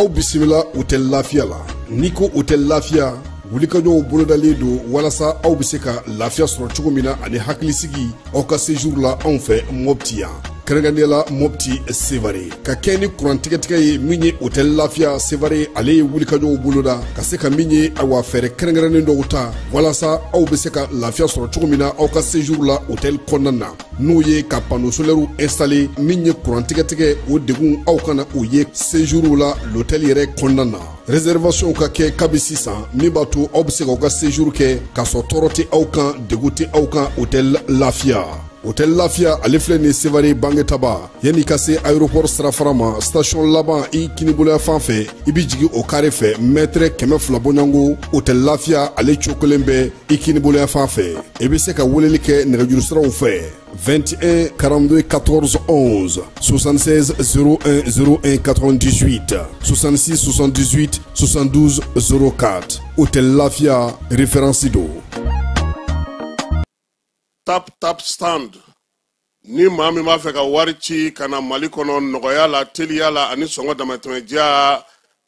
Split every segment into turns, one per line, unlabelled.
Aw bisimila Hôtel Lafiya la. N'i ko Hôtel Lafiya, wulikajɔw bolodalen don walasa aw bɛ se ka lafiya sɔrɔ cogo min na ani hakilisigi aw ka séjour la anw fɛ Mopti yan, kɛrɛnkɛrɛnnenya la Mopti Sevare. Ka kɛ ni kuran tigɛtigɛ ye min ye Hôtel Lafiya Sevare, ale ye wulikajɔw boloda ka se ka min ye, ayiwa, fɛɛrɛ kɛrɛnkɛrɛnnen dɔw ta walasa aw bɛ se ka lafiya sɔrɔ cogo min na aw ka séjour la hôtel kɔnɔna na, n'o ye ka panneau solaire installé. Min ye kuran tigɛtigɛ, o degun aw kana o ye séjour la l'hôtel yɛrɛ kɔnɔna na. Réservation ka kɛ kabi sisan, min b'a to aw bɛ se k'aw ka séjour kɛ k'a sɔrɔ tɔɔrɔ tɛ aw kan, degun tɛ aw kan. Hôtel Lafiya, Hôtel Lafiya, ale filɛ nin Sevare Bangetaba, yanni ka se aéroport sirafara ma, station laban i kiniboloya fan fɛ, i bɛ jigin o carré fɛ, mètre 200 bɔɲɔgɔnko, Hôtel Lafiya ale cokolen bɛ i kiniboloya fan fɛ. I bɛ se ka weleli kɛ nɛgɛjuru siraw fɛ: 21 42 14 11, 76 01 01 98, 66 78 72 04. Hôtel Lafia, référence do.
Tap Tap Send, ni maa min b'a fɛ ka wari ci ka na Mali kɔnɔ nɔgɔya la, teliya la ani sɔngɔ damatɛmɛdiya,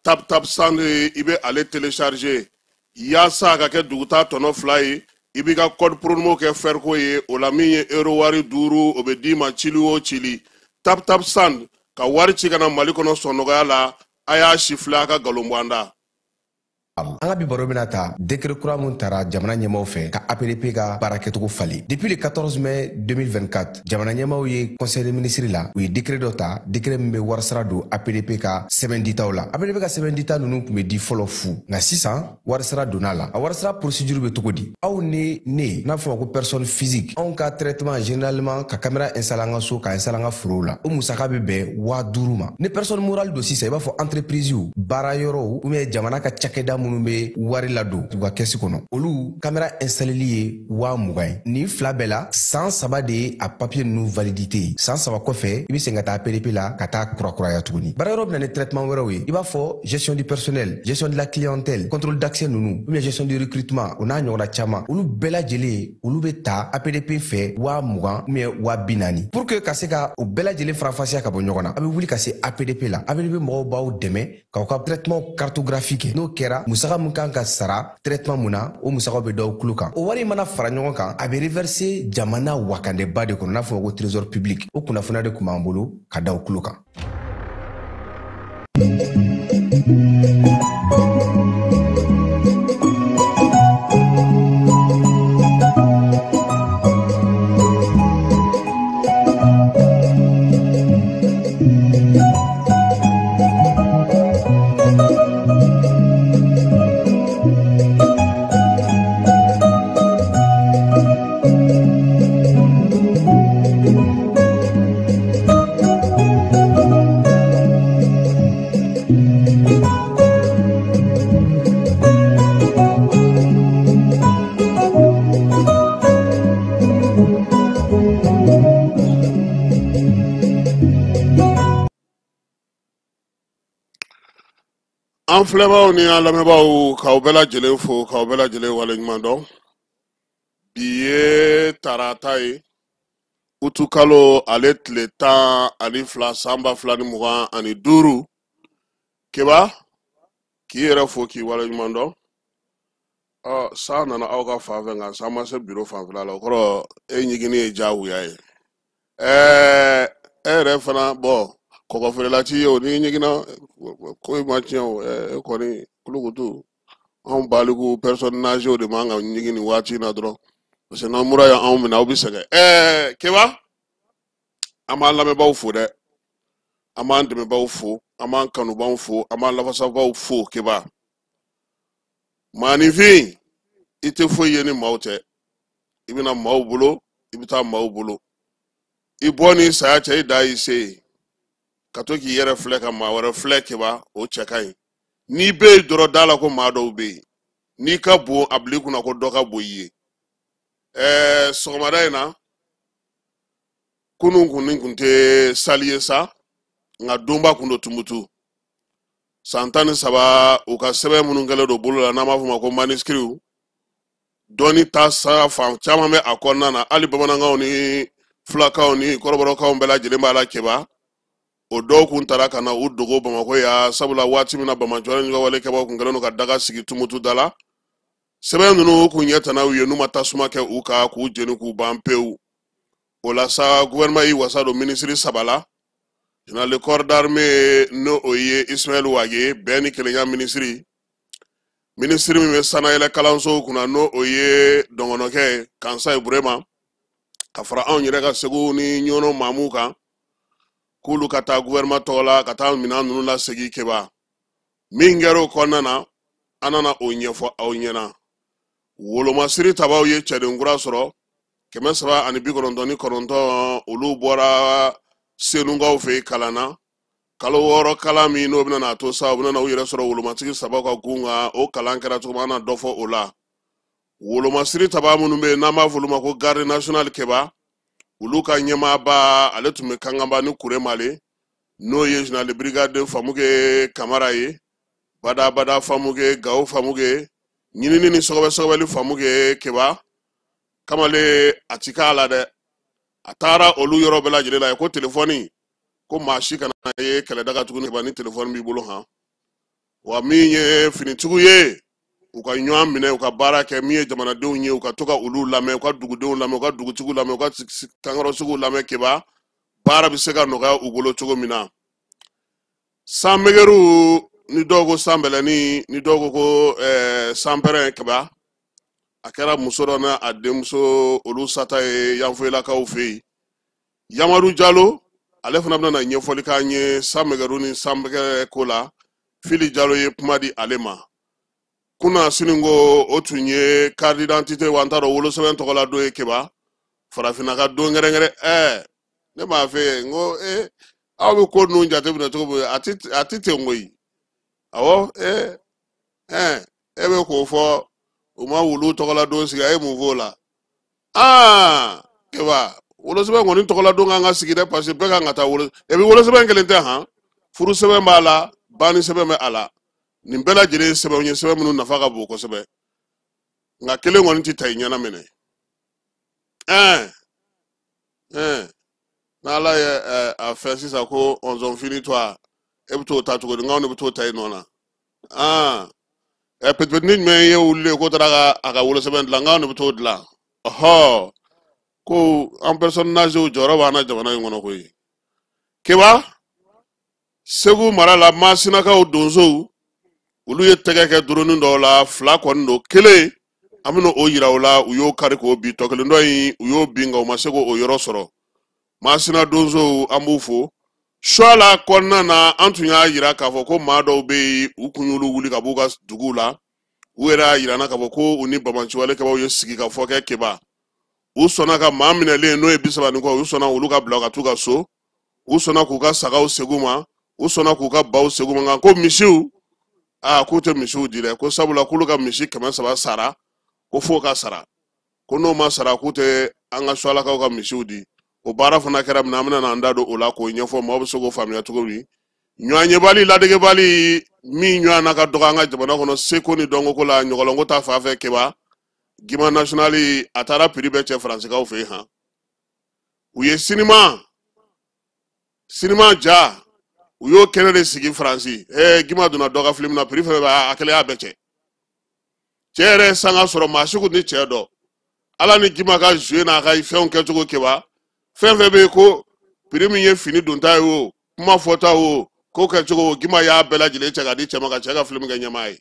Tap Tap Send, i bɛ ale télécharger yaasa a ka kɛ duguta tɔnɔ 2 ye. I b'i ka code promo kɛ fɛriko ye o la. Min ye euro wari 5, o bɛ d'i ma cili o cili. Tap Tap Send, ka wari ci ka na Mali kɔnɔ sɔn nɔgɔya la. A y'a si filɛ, a ka nkalon bɔ an da.
An ka bi baro bɛna ta décret kura mun tara jamana ɲɛmaw fɛ ka APDP ka baara kɛcogo falen. Depuis le 14 mai 2024, jamana ɲɛmaw ye conseil des ministres la, u ye décret dɔ ta, décret min bɛ warisara don APDP ka sɛbɛn ditaw la. APDP ka sɛbɛn dita ninnu tun bɛ di fɔlɔ fu, nka sisan warisara donna la. A warisara procédure bɛ cogo di? Aw ni ne n'a fɔ ma ko personne physique, anw ka traitement, généralement ka caméra installer an ka so, ka installer an ka forow la, o musaka bɛ bɛn 5000 ma. Ni personne morale don sisan, i b'a fɔ entreprise, baara yɔrɔw ou bien jamana ka cakɛda minnu bɛ wari ladon u ka kɛsi kɔnɔ, olu caméra installeli ye 20 000 ye. Nin fila bɛɛ la, san 3 de ye a papier ninnu validité ye. San 3 kɔfɛ, i bɛ segin ka taa APDP la ka taa kurakuraya tuguni. Baara yɔrɔ bɛ na ni traitement wɛrɛw ye, i b'a fɔ gestion du personnel, gestion de la clientèle, contrôle d'accès ninnu, ou bien gestion du recrutement, o n'a ɲɔgɔnna caman. Olu bɛɛ lajɛlen, olu bɛ ta APDP fɛ 20 000 ou bien 40 000. Pour que ka se ka o bɛɛ lajɛlen faranfasiya ka bɔ ɲɔgɔn na, a bɛ wuli ka se APDP la. APDP mɔgɔw b'aw dɛmɛ k'aw ka traitement cartographie kɛ. N'o kɛra, musaka mun kan ka sara traitement mun na, o musakaw bɛ d'aw tulo kan. O wari mana fara ɲɔgɔn kan, a bɛ reverser jamana wakandeba de kɔnɔ, n'a fɔ ko trésor public. O kunnafoniya de tun b'an bolo ka da aw tulo kan.
An filɛbaaw ni an lamɛnbaaw, k'aw bɛɛ lajɛlen fo, k'aw bɛɛ lajɛlen waleɲuman dɔn. Bi ye tarata ye, utukalo ale tile 12, san 2025. Keba, k'i yɛrɛ fo, k'i waleɲuman dɔn. Ɔ san nana aw ka fan fɛ, nka san ma se biro fanfɛla la, o kɔrɔ e ɲiginni ye diyagoya ye. E yɛrɛ fana bɔn kɔgɔfeerela t'i ye o, n'i ɲiginna ko i ma tiɲɛ o. E kɔni kulukutu, anw baliku personne âgée de man ka ɲigin nin waati in na dɔrɔn. Parce que n'aw mura y'anw minɛ, aw bɛ sɛgɛn. Keba, an b'an lamɛnbaaw fo dɛ, an b'an dɛmɛbaaw fo, an b'an kanubaaw fo, an b'an lafasabaaw fo. Keba, maaninfin, i tɛ foyi ye ni maaw tɛ. I bɛna maaw bolo, i bɛ taa maaw bolo. I bɔ ni saya cɛ, i da y'i se ye. Ka to k'i yɛrɛ filɛ ka maa wɛrɛ filɛ, Keba, o cɛ ka ɲi. N'i bɛ yen dɔrɔn, da la ko maa dɔw bɛ yen. N'i ka bon, a bila i kunna ko dɔ ka bon i ye. Sɔgɔmada in na, kunun kun kun tɛ sali ye sa, nka donba kun don Tumutu. San 13, u ka sɛbɛn minnu kɛlen don bolo la, n'an b'a fɔ o ma ko manuscrits, dɔnni ta sira fan caman bɛ a kɔnɔna na, hali bamanankanw ni fulakanw ni kɔrɔbɔrɔkanw bɛɛ lajɛlen b'a la. Keba, o dɔw kun taara ka na u dogo Bamakɔ yan, sabula waati min na banbaanciwale ni wale kɛbaaw kun kɛlen don ka daga sigi Tumutu da la, sɛbɛn ninnu kun ɲɛ tana u ye n'u ma tasuma kɛ u kan k'u jeni k'u ban pewu. O la sa, gouvernement y'i wasa don minisiri saba la: général de corps d'armée, n'o o ye Ismaël Wagué, bɛn ni kelenya minisiri; minisiri min bɛ sanayɛlɛ kalansow kunna, n'o o ye dɔngɔnɔkɛ Kansayi Burema, ka fara anw yɛrɛ ka Segu ni Ɲɔnɔ maamuw kan, k'olu ka taa gouvernement tɔgɔ la ka taa minɛn ninnu lasegin. Keba, min kɛra o kɔnɔna na, an nana o ɲɛfɔ aw ɲɛna. Wolomasiri tabaw ye cɛden kura sɔrɔ, 399, olu bɔra Senukaw fɛ yen kalan na. Kalo 6 kalan min n'o bɛna n'a to sa, u bɛna u yɛrɛ sɔrɔ wolomatigi saba ka gun kan. O kalan kɛra cogo min, an na dɔ fɔ o la. Wolomasiri taba minnu bɛ yen, n'an b'a fɔ olu ma ko garde nationale, Keba, olu ka ɲɛmaaba, ale tun bɛ Kangaba ni Kuremale, n'o ye général de brigade Famuke Kamara ye. Badabada Famuke, Gawo Famuke, ɲinini ni sɔgɔbɛ sɔgɔbɛli Famuke. Keba, kamalen a ti k'a la dɛ. A taara olu yɔrɔ bɛɛ lajɛlen la ko telefɔni, ko maa si kana ye kɛlɛdaga tuguni, Keba, ni telefɔni b'i bolo han. Wa min ye finitigiw ye, u ka ɲɔgɔn minɛ, u ka baara kɛ. Min ye jamanadenw ye, u ka to ka olu lamɛn, u ka dugudenw lamɛn, u ka dugutigiw lamɛn, u ka kankɔrɔsigiw lamɛn. Keba, baara bɛ se ka nɔgɔya u bolo cogo min na. Sanmɛgɛriw ni dɔw ko sanbɛlɛni, ni dɔw ko ko sanpɛrɛn, Keba, a kɛra muso dɔ n'a denmuso, olu sata ye Yanfoyilakaw fɛ yen. Yamadu Jalo, ale fana bɛna ɲɛfɔli k'an ye sanmɛgɛru ni sanpɛgɛ ko la. Fili Jalo ye kuma di ale ma kunna sini ko o tun ye carte d'identité wa, n t'a dɔn, wolosɛbɛn tɔgɔ la don ye. Keba, farafinna ka don kɛrɛnkɛrɛn. Ne m'a fɛ yen, n ko aw bɛ ko ninnu jateminɛ cogo min, a ti ten koyi. Awɔ, e bɛ k'o fɔ, u ma wulu tɔgɔla don sigi, a ye mun f'o la? Aa Keba, wolosɛbɛn kɔni tɔgɔla don kan ka sigi dɛ, parce que bɛɛ kan ka taa wolo. Et puis wolosɛbɛn kelen tɛ han, furu sɛbɛn b'a la, banni sɛbɛn bɛ a la. Nin bɛɛ lajɛlen ye sɛbɛnw ye, sɛbɛn minnu nafa ka bon kosɛbɛ, nka kelen kɔni tɛ ta i ɲɛna minɛ. N'Ala ye a fɛ sisan ko ɔnzɔn fini to a, e bɛ t'o ta cogo di? Nka anw de bɛ t'o ta i nɔ na. Petipetini jumɛn ye wuli ko taara ka a ka wolosɛbɛn dilan? Nka anw de bɛ t'o dilan. Ɔhɔ, ko an personnage jɔyɔrɔ b'an na jamana in kɔnɔ koyi. Keba, Segu mara la, Masinakaw donsow, olu ye tɛgɛ kɛ drone dɔw la. Fila kɔni don, kelen an bɛna o yira u la, u y'o kari k'o bin, tɔ kelen dɔ in u y'o bin, nka u ma se k'o yɔrɔ sɔrɔ. Masina donsow, an b'u fo. Suala kɔnɔna na, an tun y'a yira k'a fɔ ko maa dɔw bɛ yen, u kun y'olu wuli ka b'u ka duguw la. U yɛrɛ y'a yira n na k'a fɔ ko u ni banbaanciwale kɛbaaw ye sigikafɔ kɛ. Keba, u sɔnna ka maa minɛlen, n'o ye 30 ni kɔ, u sɔnna olu ka bila ka t'u ka so, u sɔnna k'u ka sagaw segin u ma, u sɔnna k'u ka baw segin u ma, nka ko misiw, aa, k'u tɛ misiw di dɛ, ko sabula k'olu ka misi 300 sara, ko f'o ka sara, ko n'o ma sara, k'u tɛ an ka Sualakaw ka misiw di. O baara fana kɛra min na, an bɛna n'an da don o la k'o ɲɛfɔ maaw bɛ se k'o faamuya cogo min. Ɲɔgɔnyebali, ladegebali min ɲɔgɔn na ka dɔgɔ an ka jamana kɔnɔ seko ni dɔnko ko la, ɲɔgɔlɔnko ta fan fɛ, Keba, Gima nationale, a taara prix bɛɛ cɛ Faransikaw fɛ yen han. U ye sinima ja, u y'o kɛnɛ de sigi Faransi. Gima donna dɔ ka film na, prix fɛn fɛn, a kɛlen y'a bɛɛ cɛ. Cɛ yɛrɛ ye sanga sɔrɔ, maa si kun tɛ cɛ dɔn. Ala ni Gima ka jouer n'a ka fɛnw kɛcogo, Keba, fɛn fɛn bɛ yen ko prix min ye fini donta ye o, kuma fɔta o, ko kɛcogo, Gima y'a bɛɛ lajɛlen cɛ ka di cɛ ma, ka cɛ ka film kɛ ɲɛmaa ye.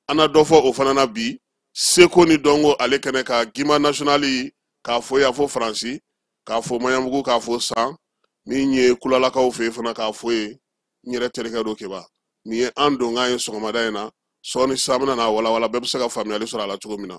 An na dɔ fɔ o fana na bi. Seko ni dɔnko ale kɛnɛ kan, Gima Nationali k'a fo yan fo Faransi, k'a fo Maɲanbugu, k'a fo San, min ye Kulalakaw fɛ yen fana k'a fo yen. N yɛrɛ terikɛ don Keba. Nin ye an donkan ye sɔgɔmada in na. Sɔɔni sisan an bɛna n'a walawala, bɛɛ bɛ se ka faamuyali sɔrɔ a la cogo min na.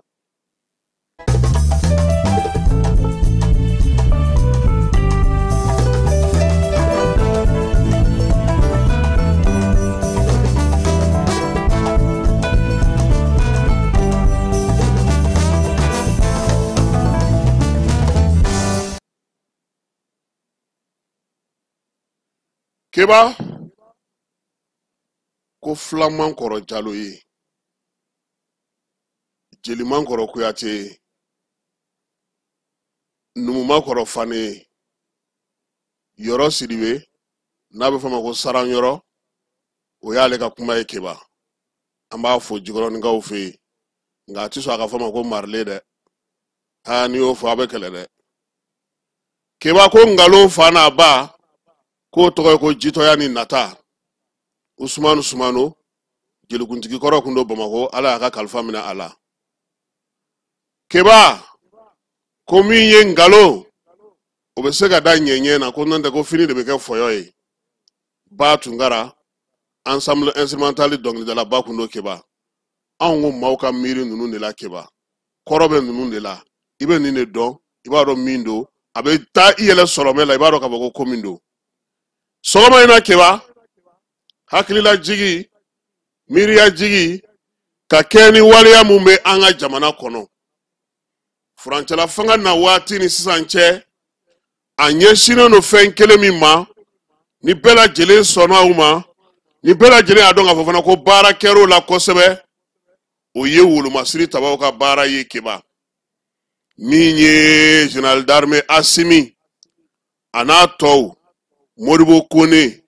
Keba ko filaman kɔrɔ Jalo ye, jeliman kɔrɔ Kuyate ye, numuma kɔrɔ Fane ye, Yɔrɔ Sidibe n'a bɛ fɔ a ma ko Saran Yɔrɔ, o y'ale ka kuma ye. Keba, an b'a fo Jikɔrɔninkaw fɛ yen, nka a tɛ sɔn a ka fɔ a ma ko Marile dɛ. Aa, n'i y'o fɔ a bɛ kɛlɛ dɛ. Keba ko nkalon fa n'a ba k'o tɔgɔ ye ko jitɔya ni nata. Usumanu Sumano, jelikuntigi kɔrɔ kun don Bamakɔ, Ala y'a ka kalifa minɛ a la. Keba ko min ye nkalon, o bɛ se ka da ɲɛɲɛ na, ko n'o tɛ ko fini de bɛ kɛ fɔyɔ ye. Ba Tunkara, ensemble instrumental dɔnkilidalaba kun don. Keba, anw ko maaw ka miiri ninnu de la. Keba, kɔrɔ bɛ ninnu de la. I bɛ nin de dɔn, i b'a dɔn min don, a bɛ taa i yɛlɛ sɔrɔmɛ la, i b'a dɔn k'a fɔ ko ko min don. Sɔgɔma in na Keba, hakililajigi, miiriyajigi ka kɛ ni waleya mun bɛ an ka jamana kɔnɔ furancɛla fanga na waati ni sisan cɛ, a ɲɛsinnen don fɛn kelen min ma, ni bɛɛ lajɛlen sɔnna o ma, ni bɛɛ lajɛlen y'a dɔn k'a fɔ fana ko baara kɛr'o la kosɛbɛ, o ye wolomasiri tabaw ka baara ye. Keba, min ye général d'armée Asimi a n'a tɔw, Modibo Kone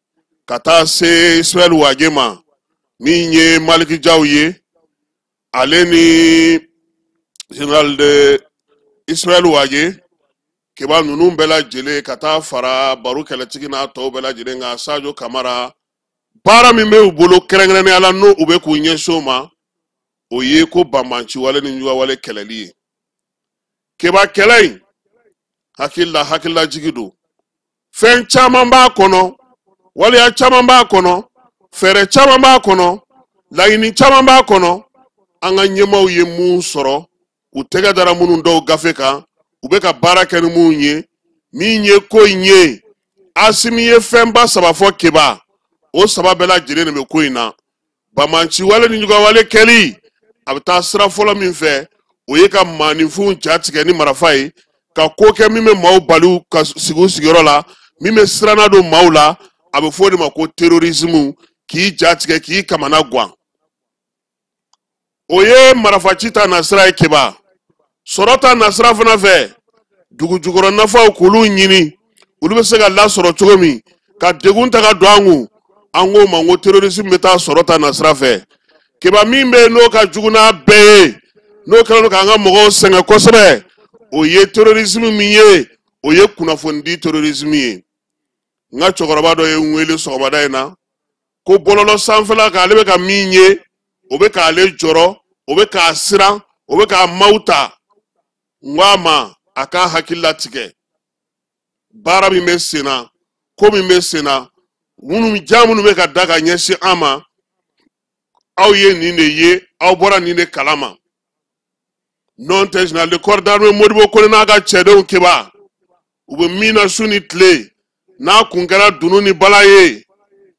ka taa se Ismaël Wage ma, min ye Maliki Jaw ye, ale ni général de Ismaël Wage, Keba, ninnu bɛɛ lajɛlen ka taa fara Baro kɛlɛtigi n'a tɔw bɛɛ lajɛlen kan, Sadio Kamara, baara min bɛ u bolo kɛrɛnkɛrɛnnenya la, n'o u bɛ k'u ɲɛsin o ma, o ye ko banbanciwale ni ɲugawale kɛlɛli ye. Keba, kɛlɛ in hakilila hakililajigi don, fɛn caman b'a kɔnɔ, waleya caman b'a kɔnɔ, fɛɛrɛ caman b'a kɔnɔ, laɲini caman b'a kɔnɔ. An ka ɲɛmaaw ye mun sɔrɔ, u tɛgɛ dara minnu dɔw gafe kan, u bɛ ka baara kɛ ni mun ye, min ye ko in ye, Asimi ye fɛnba saba fɔ. Keba, o saba bɛɛ lajɛlen de bɛ ko in na. Banbanciwale ni ɲugawale kɛli, a bɛ taa sira fɔlɔ min fɛ, o ye ka maaninfinw ja tigɛ ni marifa ye, ka ko kɛ min bɛ maaw bali ka sigi u sigiyɔrɔ la, min bɛ siranna don maaw la, a bɛ fɔ o de ma ko terrorisme, k'i ja tigɛ, k'i kamana gan. O ye marifaci ta nasira ye. Keba, sɔrɔ ta nasira fana fɛ, dugu jukɔrɔ nafaw k'olu ɲini, olu bɛ se ka lasɔrɔ cogo min ka degun ta ka don an kun, an k'o ma ko terrorisme bɛ taa sɔrɔ ta nasira fɛ. Keba, min bɛ yen n'o ka jugu n'a bɛɛ ye, n'o kɛlen don k'an ka mɔgɔw sɛgɛn kosɛbɛ, o ye terrorisme min ye, o ye kunnafonidi terrorisme ye. N ka cɛkɔrɔba dɔ ye n wele sɔgɔmada in na ko bɔlɔlɔ sanfɛla kan, ale bɛ ka min ye, o bɛ k'ale jɔrɔ, o bɛ k'a siran, o bɛ k'a maaw ta. N ko a ma a k'a hakili latigɛ, baara min bɛ sen na, ko min bɛ sen na, minnu ja minnu bɛ ka da ka ɲɛsin an ma, aw ye nin de ye, aw bɔra nin de kalama. N'o tɛ, général de corps d'armée Modibo Kone n'a ka cɛdenw, Keba, u bɛ min na su ni tile, n'a kun kɛra dunun ni bala ye,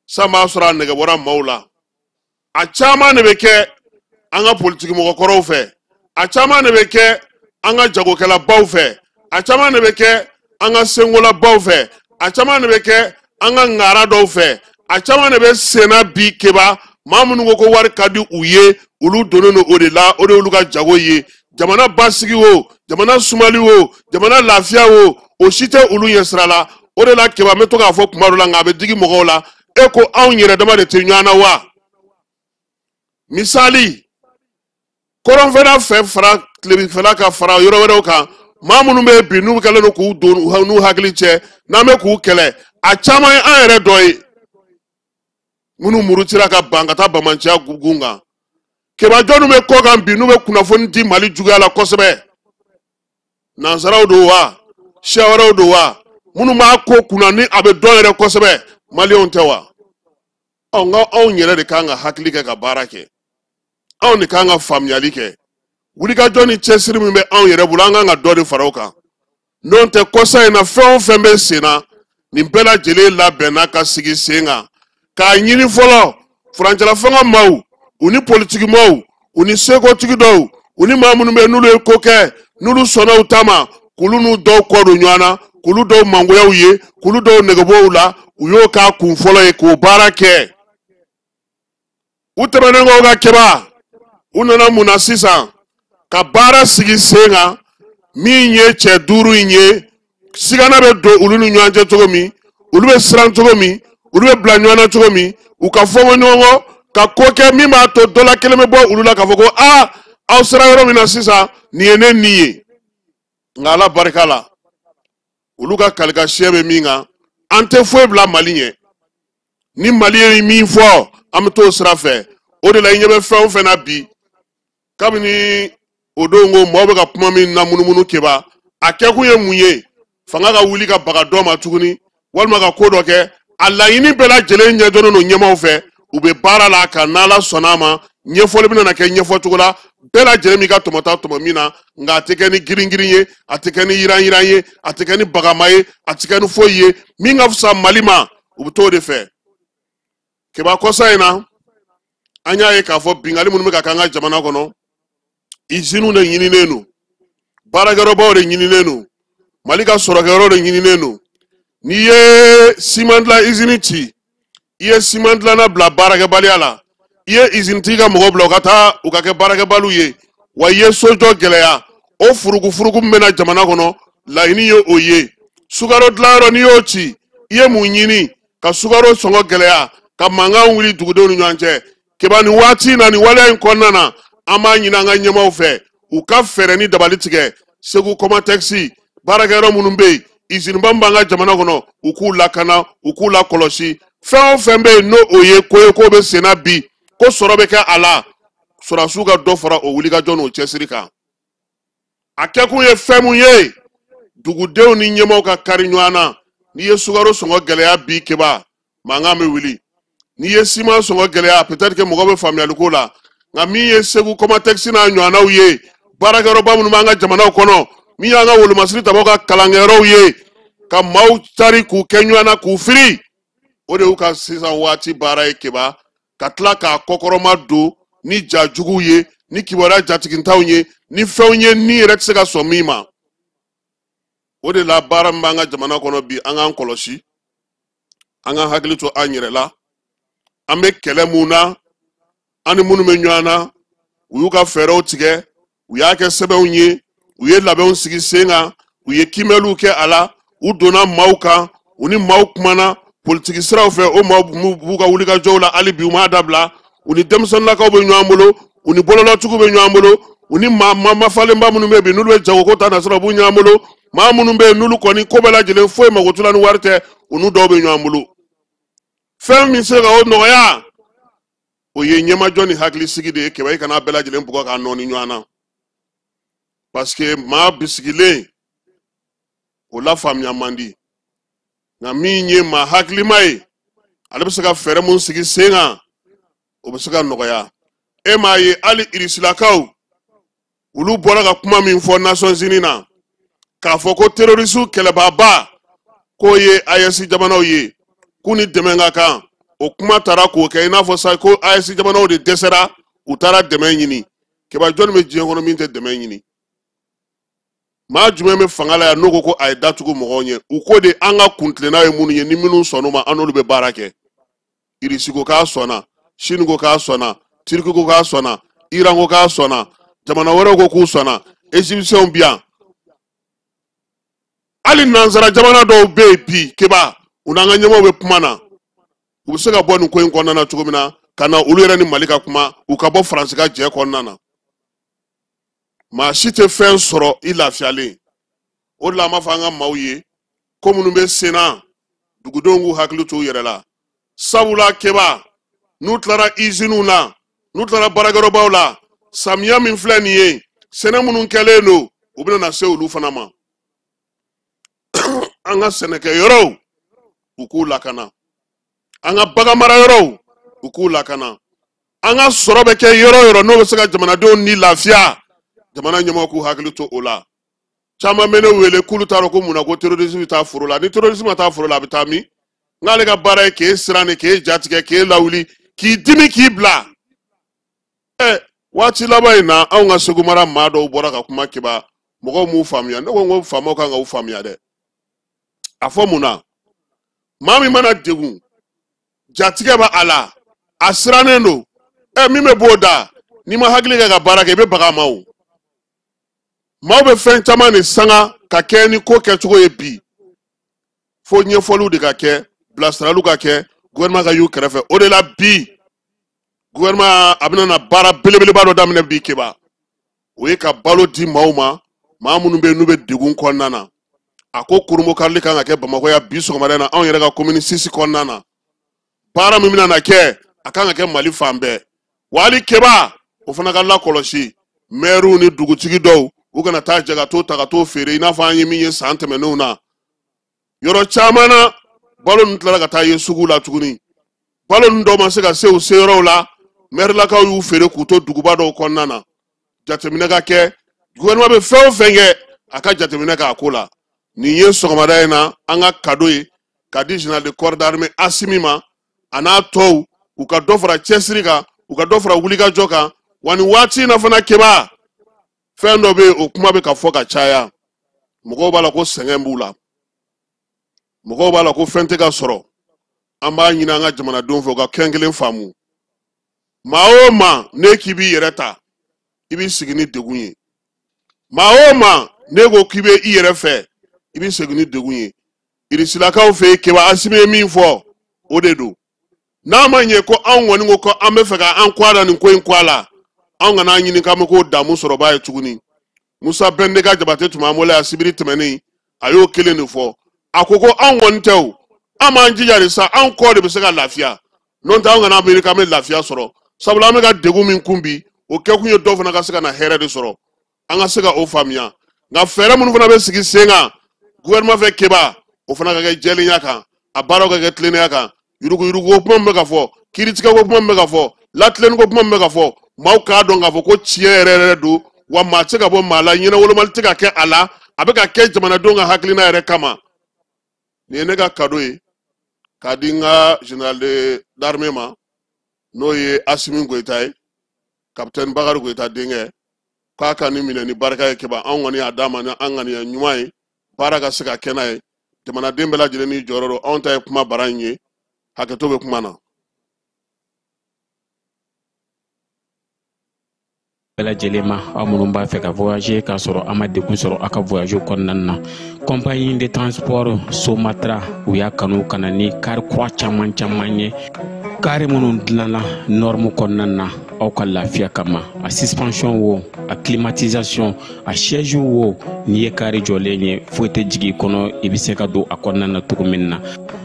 san b'a sɔrɔ a nɛgɛ bɔra maaw la. A caman de bɛ kɛ an ka politiki mɔgɔkɔrɔw fɛ, a caman de bɛ kɛ an ka jagokɛlabaw fɛ, a caman de bɛ kɛ an ka sengolabaw fɛ, a caman de bɛ kɛ an ka ŋara dɔw fɛ, a caman de bɛ senna bi. Keba, maa minnu ko ko wari ka di u ye, olu donnen don o de la, o de y'olu ka jago ye. Jamana basigi o, jamana sumali o, jamana lafiya o, o si tɛ olu ɲɛ sira la. O de la Keba, n bɛ to k'a fɔ kuma dɔ la, nka a bɛ digi mɔgɔw la, e ko anw yɛrɛ dama de tɛ ɲɔgɔn na wa? Misali, kɔrɔnfɛla fɛ fara tilebinfɛla ka fara yɔrɔ wɛrɛw kan, maa minnu bɛ bi n'u kɛlen don k'u don n'u hakili cɛ, n'an bɛ k'u kɛlɛ, a caman ye an yɛrɛ dɔ ye, minnu murutira ka ban ka taa bamanciya gun kan. Keba jɔnni bɛ kɔ kan bi n'u bɛ kunnafoni di Mali juguya la kosɛbɛ? Nansaraw don wa, siya wɛrɛw don wa, minnu b'a ko kunna ni a bɛ dɔn yɛrɛ kosɛbɛ, maliyɛnw tɛ wa? Ɔ, nka anw yɛrɛ de kan ka hakili kɛ ka baara kɛ, anw de kan ka faamuyali kɛ. Wulikajɔ ni cɛsiri min bɛ anw yɛrɛ bolo, an kan ka dɔ de fara o kan. N'o tɛ, kɔsa in na, fɛn o fɛn bɛ sen na, nin bɛɛ lajɛlen labɛnna ka sigi sen kan k'a ɲini fɔlɔ furancɛla fanga maaw, u ni politiki maaw, u ni sekotigi dɔw, u ni maa minnu bɛ n'olu ye ko kɛ, n'olu sɔnna u ta ma, k'olu n'u dɔw kɔ don ɲɔgɔn na, k'olu dɔw mangoyaw ye, k'olu dɔw negebɔ u la. U y'o k'a kun fɔlɔ ye k'o baara kɛ. U tɛmɛnen kɔ ka Keba, u nana mun na sisan? Ka baara sigi sen kan min ye cɛ 5 in ye, sigana bɛ don olu ni ɲɔgɔn cɛ cogo min, olu bɛ siran cogo min, olu bɛ bila ɲɔgɔn na cogo min, u ka fɔ ɲɔgɔn kɔ, ka ko kɛ min b'a to dɔ la kelen bɛ bɔ olu la k'a fɔ ko aa, aw sera yɔrɔ min na sisan, nin ye ne nin ye. Nka Ala barika la, olu ka kalikasiyɛ bɛ min kan, an tɛ foyi bila Mali ɲɛ. Ni Mali ye min fɔ, an bɛ t'o sira fɛ. O de la, i ɲɛ bɛ fɛn o fɛn na bi, kabini o don ko maaw bɛ ka kuma min na munumunu, Keba, a kɛkun ye mun ye? Fanga ka wuli ka baga dɔ ma tuguni, walima ka ko dɔ kɛ. A laɲini bɛɛ lajɛlen ɲɛdɔnnen don ɲɛmaaw fɛ, u bɛ baara la ka n'Ala sɔnna a ma, ɲɛfɔli bɛna kɛ ɲɛfɔcogo la, bɛɛ lajɛlen b'i ka tɔmɔta tɔmɔ min na. Nka a tɛ kɛ ni girin-girin ye, a tɛ kɛ ni yiran-yiran ye, a tɛ kɛ ni bagama ye, a tɛ kɛ ni foyi ye. Min ka fisa Mali ma, u bɛ t'o de fɛ. Keba, kɔsa in na, an y'a ye k'a fɔ binkanni minnu bɛ ka kɛ an ka jamana kɔnɔ, iziniw de ɲininen don, baarakɛyɔrɔbaw de ɲininen don, Mali ka sɔrɔkɛyɔrɔ de ɲininen don. N'i ye siman dilan izini ci, i ye siman dilanna bila baarakɛbaliya la, i ye izinitigi ka mɔgɔw bila u ka taa u ka kɛ baarakɛbaliw ye, wa i ye sojɔ gɛlɛya. O furugufurugu min bɛ na jamana kɔnɔ, laɲini ye o ye. Sukaro dilanyɔrɔ, n'i y'o ci, i ye mun ɲini? Ka sukaro sɔngɔ gɛlɛya, ka mankan wuli dugudenw ni ɲɔgɔn cɛ. Keba, nin waati in na, nin waleya in kɔnɔna na, an b'a ɲini an ka ɲɛmaaw fɛ, u ka fɛɛrɛ ni dabali tigɛ. Segu Kɔmatɛkisi baarakɛyɔrɔ minnu bɛ yen, iziniba min b'an ka jamana kɔnɔ, u k'u lakana, u k'u lakɔlɔsi. Fɛn o fɛn bɛ yen, n'o o ye ko ye k'o bɛ senna bi, ko sɔrɔ bɛ kɛ a la, sɔrɔdasiw ka dɔ fara o wulikajɔ n'o cɛsiri kan. A kɛkun ye fɛn mun ye? Dugudenw ni ɲɛmaaw ka kari ɲɔgɔn na. N'i ye sukaro sɔngɔ gɛlɛya bi, Keba, mankan bɛ wuli. N'i ye siman sɔngɔ gɛlɛya, peut-être que mɔgɔ bɛ faamuyali ko la. Nka min ye Segu Kɔmatɛkisi n'a ɲɔgɔnnaw ye, baarakɛyɔrɔba minnu b'an ka jamanaw kɔnɔ, min y'an ka wolomasiri tabaw ka kalankɛyɔrɔw ye, ka maaw cari k'u kɛ ɲɔgɔn na k'u firi, o de y'u ka sisan waati baara ye. Keba, ka tila k'a kɔkɔrɔma don ni ja juguw ye, ni kibaruya jatigintanw ye, ni fɛnw ye ni yɛrɛ tɛ se ka sɔn min ma. O de la, baara min b'an ka jamana kɔnɔ bi, an k'an kɔlɔsi, an k'an hakili to an yɛrɛ la. An bɛ kɛlɛ mun na, an ni minnu bɛ ɲɔgɔn na, u y'u ka fɛɛrɛw tigɛ, u y'a kɛ sɛbɛnw ye, u ye labɛnw sigi sen kan, u ye kiimɛliw kɛ a la, u donna maaw kan, u ni maaw kumana politiki siraw fɛ. O maaw b'u ka wulikajɔw la hali bi, u m'a dabila. U ni denmisɛnninlakaw bɛ ɲɔgɔn bolo, u ni bololatigiw bɛ ɲɔgɔn bolo, u ni maa mafalenba minnu bɛ bi n'olu bɛ jagoko ta nasira, u b'u ɲɔgɔn bolo. Maa minnu bɛ yen n'olu kɔni ko bɛɛ lajɛlen foyi mago t'u la ni wari tɛ, u n'u dɔw bɛ ɲɔgɔn bolo. Fɛn min se ka o nɔgɔya, o ye ɲɛmajɔ ni hakilisigi de ye. Keba, i kana bɛɛ lajɛlen bugɔ k'a nɔɔni ɲɔgɔn na, parce que maa bisigilen, o la faamuya man di. Nka min ye maa hakilima ye, ale bɛ se ka fɛɛrɛ mun sigi sen kan, o bɛ se ka nɔgɔya. E m'a ye, hali irisilakaw, olu bɔra ka kuma min fɔ Nations Unies na, k'a fɔ ko terroriste kɛlɛbaaba k'o ye AES jamanaw ye, k'u ni dɛmɛ ka kan. O kuma taara k'o kɛ i n'a fɔ sa ko AES jamanaw de dɛsɛra, u taara dɛmɛ ɲini. Keba, jɔnni bɛ diɲɛ kɔnɔ min tɛ dɛmɛ ɲini? Maa jumɛn bɛ fanga la yan n'o ko ko a ye datugu mɔgɔw ɲɛ? U ko de an ka kuntilenna ye minnu ye, ni minnu sɔnn'o ma, an n'olu bɛ baara kɛ. Irisi ko k'a sɔnna, Sini ko k'a sɔnna, Turiki ko k'a sɔnna, Iran ko k'a sɔnna, jamana wɛrɛw ko k'u sɔnna, Égyptiens bi yan, hali nansara jamana dɔw bɛ yen bi, Keba, u n'an ka ɲɛmaaw bɛ kuma na, u bɛ se ka bɔ nin ko in kɔnɔna na cogo min na, ka na olu yɛrɛ ni Mali ka kuma, u ka bɔ Faransi ka jɛ kɔnɔna na. Maa si tɛ fɛn sɔrɔ i lafiyalen. O de la, an b'a fɔ an ka maaw ye ko minnu bɛ sen na, dugudenw k'u hakili to u yɛrɛ la. Sabula Keba, n'u tilara iziniw na, N'u tilara baarakɛyɔrɔbaw la, samiya min filɛ nin ye, sɛnɛ minnu kɛlen don, u bɛna na se olu fana ma. An ka sɛnɛkɛyɔrɔw, u k'u lakana. An ka baganmarayɔrɔw, u k'u lakana. An ka sɔrɔ bɛ kɛ yɔrɔ o yɔrɔ n'o bɛ se ka jamanadenw ni lafiya, jamana ɲɛmɔgɔw k'u hakili to o la. Caman bɛ ne wele k'olu t'a dɔn ko mun na ko terrorisme bɛ taa foro la. Ni terrorisme ma taa foro la, a bɛ taa min? N'ale ka baara ye k'e siran de, k'e jatigɛ, k'e lawuli, k'i dimi, k'i bila. Waati laban in na, anw ka Segu mara maa dɔw bɔra ka kuma Keba, mɔgɔw m'u faamuya. Ne ko n ko faamaw kan ka u faamuya dɛ. A fɔ mun na? Maa min mana degun, jatigɛ b'a a la, a sirannen don. Min bɛ b'o da, n'i ma hakili kɛ ka baara kɛ, i bɛ baga a ma o. Maaw bɛ fɛn caman de sanga ka kɛ ni ko kɛcogo ye bi. Fo ɲɛfɔliw de ka kɛ, bilasiraliw ka kɛ, gouvernement ka y'u kɛrɛfɛ. O de la bi, gouvernement a bɛna na baara belebeleba dɔ daminɛ bi Keba. O ye ka balo di maaw ma, maa minnu bɛ yen n'u bɛ degun kɔnɔna na. A ko kurunbonkarili kan ka kɛ Bamakɔ yan bi sɔgɔmada in na, anw yɛrɛ ka commune 6 kɔnɔna na. Baara min bɛna na kɛ, a kan ka kɛ Mali fan bɛɛ. Wa hali Keba, o fana ka lakɔlɔsi. Mɛriw ni dugutigi dɔw, u kana taa jɛ ka t'o ta ka t'o feere i n'a fɔ an ye min ye san tɛmɛnenw na. Yɔrɔ caman na, balo ninnu tilara ka taa ye sugu la tuguni. Balo ninnu dɔw ma se ka se u seyɔrɔw la, mɛrilakaw y'u feere k'u to duguba dɔw kɔnɔna na. Jateminɛ ka kɛ, gouvernement bɛ fɛn o fɛn kɛ, a ka jateminɛ k'a ko la. Nin ye sɔgɔmada in na an ka cadeau ye ka di général de corps d'armée Assimi ma, a n'a tɔw, u ka dɔ fara cɛsiri kan, u ka dɔ fara wulikajɔ kan. Wa nin waati in na fana Keba, fɛn dɔ bɛ yen, o kuma bɛ ka fɔ ka caya. Mɔgɔw b'a la ko sɛgɛn b'u la, mɔgɔw b'a la ko fɛn tɛ ka sɔrɔ. An b'a ɲini an ka jamanadenw fɛ u ka kɛn kelen faamu. Maa o maa n'e k'i b'i yɛrɛ ta, i b'i sigi ni degun ye. Maa o maa n'e ko k'i bɛ i yɛrɛ fɛ, i b'i sigi ni degun ye. Irisilakaw fɛ yen, Keba, Asimi ye min fɔ, o de don. N'a ma ɲɛ ko anw kɔni ko ko an bɛ fɛ ka an kɔ a la nin ko in kɔ a la, anw kana ɲini k'an bɛ k'o damu sɔrɔbaa ye tuguni. Musa Bɛndeka Jabate tun b'an bolo yan sibiri tɛmɛnen, a y'o kelen de fɔ. A ko ko anw kɔni tɛ o, an b'an jija de sa, anw kɔ de bɛ se ka lafiya. N'o tɛ anw kana miiri k'an bɛ lafiya sɔrɔ. Sabula an bɛ ka degun min kun bi, o kɛkun ye dɔw fana ka se ka na hɛrɛ de sɔrɔ. An ka se ka o faamuya. Nka fɛɛrɛ minnu fana bɛ sigi sen kan gouvernement fɛ Keba, o fana ka kɛ jɛlenya kan, a baaraw ka kɛ tilennenya kan. Yuruguyurugu ko kuma min bɛ ka fɔ, kiiritigɛ ko kuma min bɛ ka fɔ, latilenni ko kuma min bɛ ka fɔ, maaw k'a dɔn k'a fɔ ko tiɲɛ yɛrɛ yɛrɛ don, wa maa tɛ se ka bɔ maa la, ɲɛnawolomali tɛ ka kɛ a la, a bɛ ka kɛ jamanadenw ka hakilina yɛrɛ kama. Nin ye ne ka cadeau ye k'a di n ka général d'armée ma, n'o ye Asimi Goyita ye, capitaine Bakari Goyita denkɛ, k'a ka nin minɛ ni barika ye Keba. Anw kɔni y'a d'a ma ni an ŋaniya ɲuman ye, baara ka se ka kɛ n'a ye. Jamanaden bɛɛ lajɛlen n'i jɔyɔrɔ don. Anw ta ye kuma bara in ye, hakɛto bɛ kuma na.
Bɛɛ lajɛlen ma, aw minnu b'a fɛ ka voyager k'a sɔrɔ a ma degun sɔrɔ aw ka voyage kɔnɔna na, compagnie de transport Somatra, u y'a kanu ka na ni kari kura caman caman ye, kari minnu dilanna norme kɔnɔna na aw ka lafiya kama. A suspension wo, a climatisation, a siège wo, n'i ye kari jɔlen ye, foyi tɛ jigin i kɔnɔ, i bɛ se ka don a kɔnɔna na cogo min na.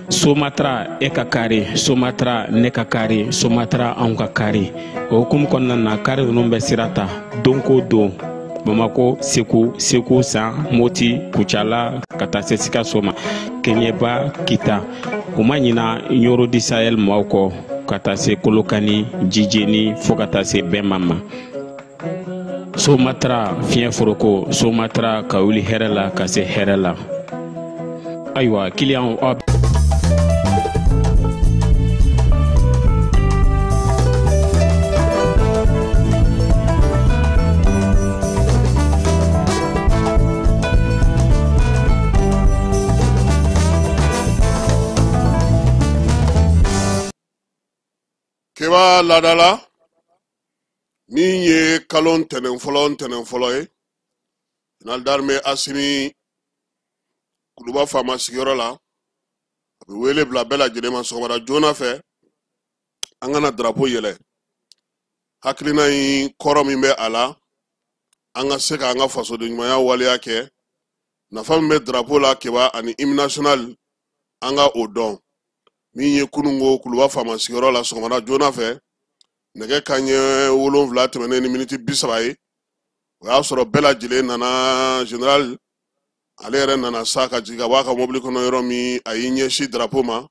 Somatra, e ka kari, Somatra, ne ka kari, Somatra, anw ka kari. O hukumu kɔnɔna na, kari ninnu bɛ sira ta don ko don, Bamako, Segu, Segu San, Moti, Kucala, ka taa se Sikaso ma, Keɲeba, Kita. U ma ɲina Ɲoro di Sahel maaw kɔ, ka taa se Kolokani, Jijeni, fo ka taa se Bɛnma ma. Somatra fiɲɛ foroko, Somatra ka wuli hɛrɛ la ka se hɛrɛ la. Ayiwa, kiliyanw, aw
Keba laadala min ye kalo ntɛnɛn fɔlɔ, ntɛnɛn fɔlɔ ye, général d'armée Asimi Kuluba faama sigiyɔrɔ la, a bɛ wele bila bɛɛ lajɛlen ma sɔgɔmada joona fɛ, an kana drapeau yɛlɛ. Hakilina in kɔrɔ min bɛ a la, an ka se k'an ka fasoden ɲumanya waleya kɛ. Nafa min bɛ drapeau la Keba ani hymne national, an ka o dɔn. Min ye kununko Kuluba faama sigiyɔrɔ la sɔgɔmada joona fɛ, Nɛgɛ kanɲɛ 7 tɛmɛnen ni miniti 30 ye, o y'a sɔrɔ bɛɛ lajɛlen nana. Général ale yɛrɛ nana sa ka jigin ka bɔ a ka mobili kɔnɔ yɔrɔ min, a y'i ɲɛsin drapeau ma.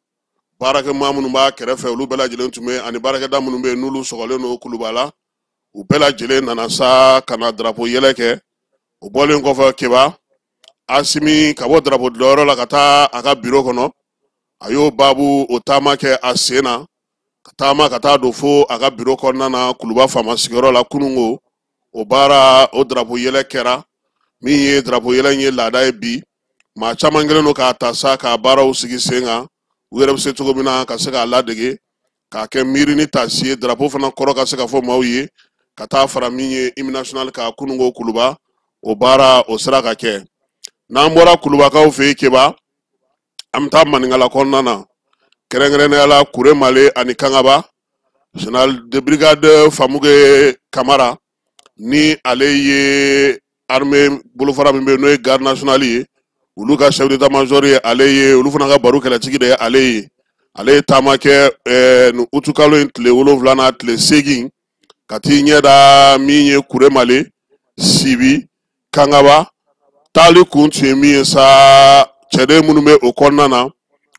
Baarakɛmaa minnu b'a kɛrɛfɛ, olu bɛɛ lajɛlen tun bɛ, ani baarakɛda minnu bɛ yen n'olu sɔgɔlen don Kuluba la, u bɛɛ lajɛlen nana sa ka na drapeau yɛlɛ kɛ. O bɔlen kɔfɛ, Keba, Asimi ka bɔ drapeau dilanyɔrɔ la ka taa a ka biro kɔnɔ, a y'o baabu o taama kɛ a sen na, ka taama ka taa don fo a ka biro kɔnɔna na Kuluba faama sigiyɔrɔ la. Kunungo o baara, o drapeau yɛlɛ kɛra. Min ye drapeau yɛlɛ in ye laada ye bi, maa caman kɛlen don k'a ta sa k'a baaraw sigi sen kan, u yɛrɛ bɛ se cogo min na ka se k'a ladege, k'a kɛ miiri ni taasi ye, drapeau fana kɔrɔ ka se ka fɔ maaw ye, ka taa fara min ye hymne national kan. Kunungo Kuluba o baara o sera ka kɛ. N'an bɔra Kulubakaw fɛ yen, Keba, an bɛ taa Maninkala kɔnɔna na, kɛrɛnkɛrɛnnenya la Kuremale ani Kangaba. Général de brigade Famuke Kamara, ni ale ye armée bolofara min bɛ yen n'o ye garde nationale ye, olu ka chef d'état major ye ale ye, olu fana ka baro kɛlɛtigi de ye ale ye. Ale ye taama kɛ nin utukalo in tile 7 n'a tile 8, ka t'i ɲɛ da min ye Kuremale, Sibi, Kangaba. Taali kun tun ye min ye sa, cɛden minnu bɛ o kɔnɔna na,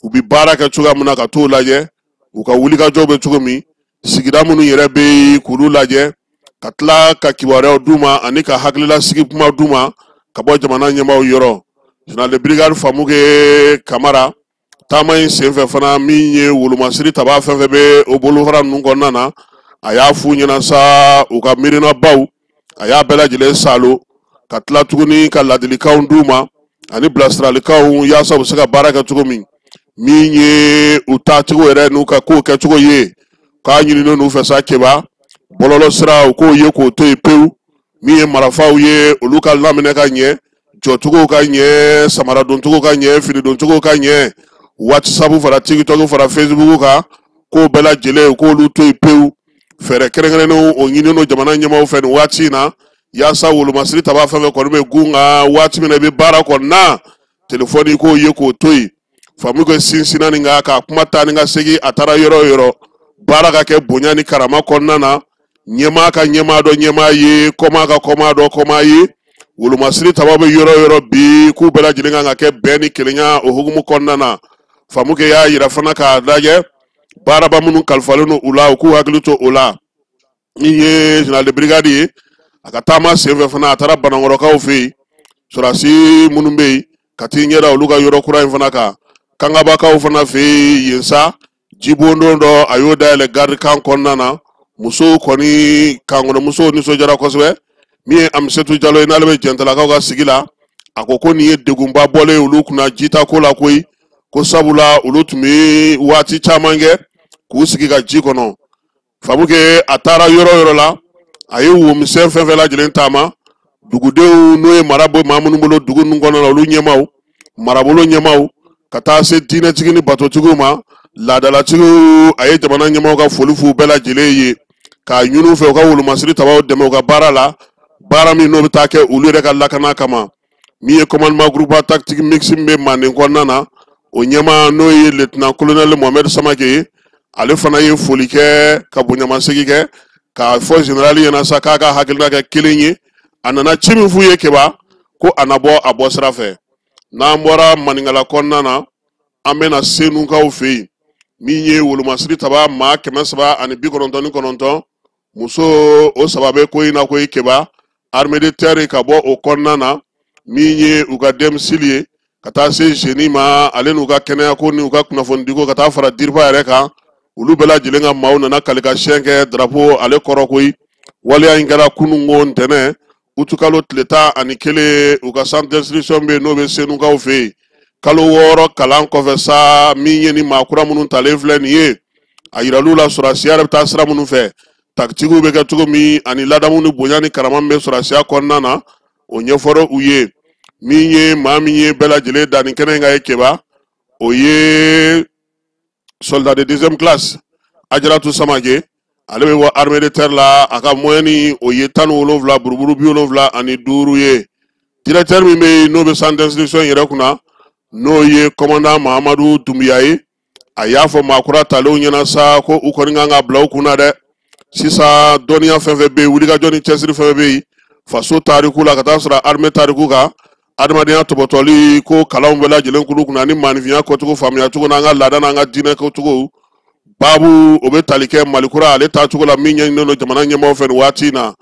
u bɛ baara kɛ cogoya min na, ka t'o lajɛ, u ka wulikajɔw bɛ cogo min, sigida minnu yɛrɛ bɛ yen k'olu lajɛ, ka tila ka kibaruyaw d'u ma ani ka hakililasigi kuma d'u ma ka bɔ jamana ɲɛmaaw yɔrɔ. Général de brigade Famuke Kamara taama in senfɛ fana, min ye wolomasiri taba fɛn fɛn bɛ o bolofara ninnu kɔnɔna na, a y'a f'u ɲɛna sa u ka miirinabaw, a y'a bɛɛ lajɛlen salo, ka tila tuguni ka ladilikanw d'u ma ani bilasiralikanw, yaasa u bɛ se ka baara kɛ cogo min, min ye u taacogo yɛrɛ n'u ka kow kɛcogo ye. K'a ɲininen n'u fɛ sa, Keba, bɔlɔlɔ sira, u k'o ye k'o to yen pewu. Min ye marifaw ye, olu ka laminɛ ka ɲɛ, jɔcogo ka ɲɛ, samara doncogo ka ɲɛ, fini doncogo ka ɲɛ, WhatsApp fara TikTok fara Facebook kan, k'o bɛɛ lajɛlen u k'olu to yen pewu. Fɛɛrɛ kɛrɛnkɛrɛnnenw o ɲininen don jamana ɲɛmaaw fɛ nin waati in na, yaasa wolomasiri taba fɛn fɛn kɔni bɛ gun kan waati min na i bɛ baara kɔni na, telefɔni k'o ye k'o to yen. Famuke sinsinna nin kan ka kuma taa ni ka segin. A taara yɔrɔ o yɔrɔ, baara ka kɛ bonya ni karama kɔnɔna na, ɲɛmaa ka ɲɛmaa dɔ ɲɛmaa ye, kɔmaa ka kɔmaa dɔ kɔmaa ye. Wolomasiri taba bɛ yɔrɔ o yɔrɔ bi, k'u bɛɛ lajɛlen kan ka kɛ bɛn ni kelenya o hukumu kɔnɔna na. Famuke y'a yira fana k'a lajɛ baaraba minnu kalifalen don u la, u k'u hakili to o la. Min ye général de brigade ye, a ka taama senfɛ fana, a taara Banankɔrɔkaw fɛ yen, sɔrɔdasi minnu bɛ yen, ka t'i ɲɛda olu ka yɔrɔ kura in fana kan. Kangabakaw fana fɛ yen, yen sa jibondon dɔ, a y'o dayɛlɛ garde camp kɔnɔna na. Musow kɔni, kan kɔnɔ musow nisɔndiyara kosɛbɛ. Min ye Amisetu Jalo ye, n'ale bɛ Jɛntalakaw ka sigi la, a ko ko nin ye degunba bɔlen ye olu kunna jita ko la koyi, ko sabula olu tun bɛ waati caman kɛ k'u sigi ka ji kɔnɔ. Famuke a taara yɔrɔ o yɔrɔ la, a ye womisɛn fɛn fɛn lajɛlen taama, dugudenw n'o ye mara bɔ maa minnu bolo dugu ninnu kɔnɔna na, olu ɲɛmaaw, marabolo ɲɛmaaw, ka taa se diinɛtigi ni batotigiw ma, laadalatigiw, a ye jamana ɲɛmaaw ka foli f'u bɛɛ lajɛlen ye, k'a ɲini u fɛ u ka wolomasiri tabaw dɛmɛ u ka baara la, baara min n'o bɛ taa kɛ olu yɛrɛ ka lakana kama. Min ye commandement groupement tactique mixte min bɛ Manden kɔnɔna na, o ɲɛmaa n'o ye lieutenant colonel Mohamed Samake ye, ale fana ye foli kɛ ka bonyamasegin kɛ, k'a fɔ général ɲɛna sa k'a ka hakilina kɛ kelen ye. A nana ci min f'u ye, Keba, ko a na bɔ a bɔ sira fɛ. N'an bɔra Maninkala kɔnɔna na, an bɛna Senukaw fɛ yen. Min ye wolomasiri taba maa 399, muso o 3 bɛ ko in na koyi, Keba. Armée de terre ka bɔ o kɔnɔna na, min ye u ka denmisɛnnin ye, ka taa se génie ma, ale n'u ka kɛnɛyako ni u ka kunnafonidiko, ka taa fara DIRPA yɛrɛ kan, olu bɛɛ lajɛlen ka maaw nana kalikasiyɛn kɛ drapeau ale kɔrɔ koyi. Waleya in kɛra kununko ntɛnɛn, utukalo tile 11, u ka centre d'instruction bɛ yen n'o bɛ Senukaw fɛ yen. Kalo 6 kalan kɔfɛ sa, min ye ni maa kura minnu talen filɛ nin ye, a yiral'u la sɔrɔdasiya yɛrɛ bɛ taa sira minnu fɛ, takitigiw bɛ kɛ cogo min, ani ladamu ni bonya ni karama min bɛ sɔrɔdasiya kɔnɔna na, o ɲɛfɔra u ye. Min ye maa min ye bɛɛ lajɛlen da nin kɛnɛ in kan ye, Keba, o ye soldat de deuxième classe Ajaratu Samake, ale bɛ bɔ armée de terre la. A ka moyenne o ye 17 buruburu 75 ye. Directeur min bɛ yen n'o bɛ centre d'instruction yɛrɛ kunna, n'o ye commandant Mahamadu Dunbiya ye, a y'a fɔ maa kura talenw ɲɛna sa ko u kɔni kan ka bila u kunna dɛ. Sisan dɔnniya fɛn fɛn bɛ yen, wulikajɔ ni cɛsiri fɛn fɛn bɛ yen faso tariku la ka taa sɔrɔ armée tariku kan, adamadenya tɔbɔtɔli ko kalanw bɛɛ lajɛlen kulu kunna ani maanifinya kɔcogo faamuya cogo n'an ka laada n'an ka diinɛ kɛcogo baabu, o bɛ tali kɛ Mali kura ale taacogo la min ɲɛɲininen don jamana ɲɛmaaw fɛ nin waati in na.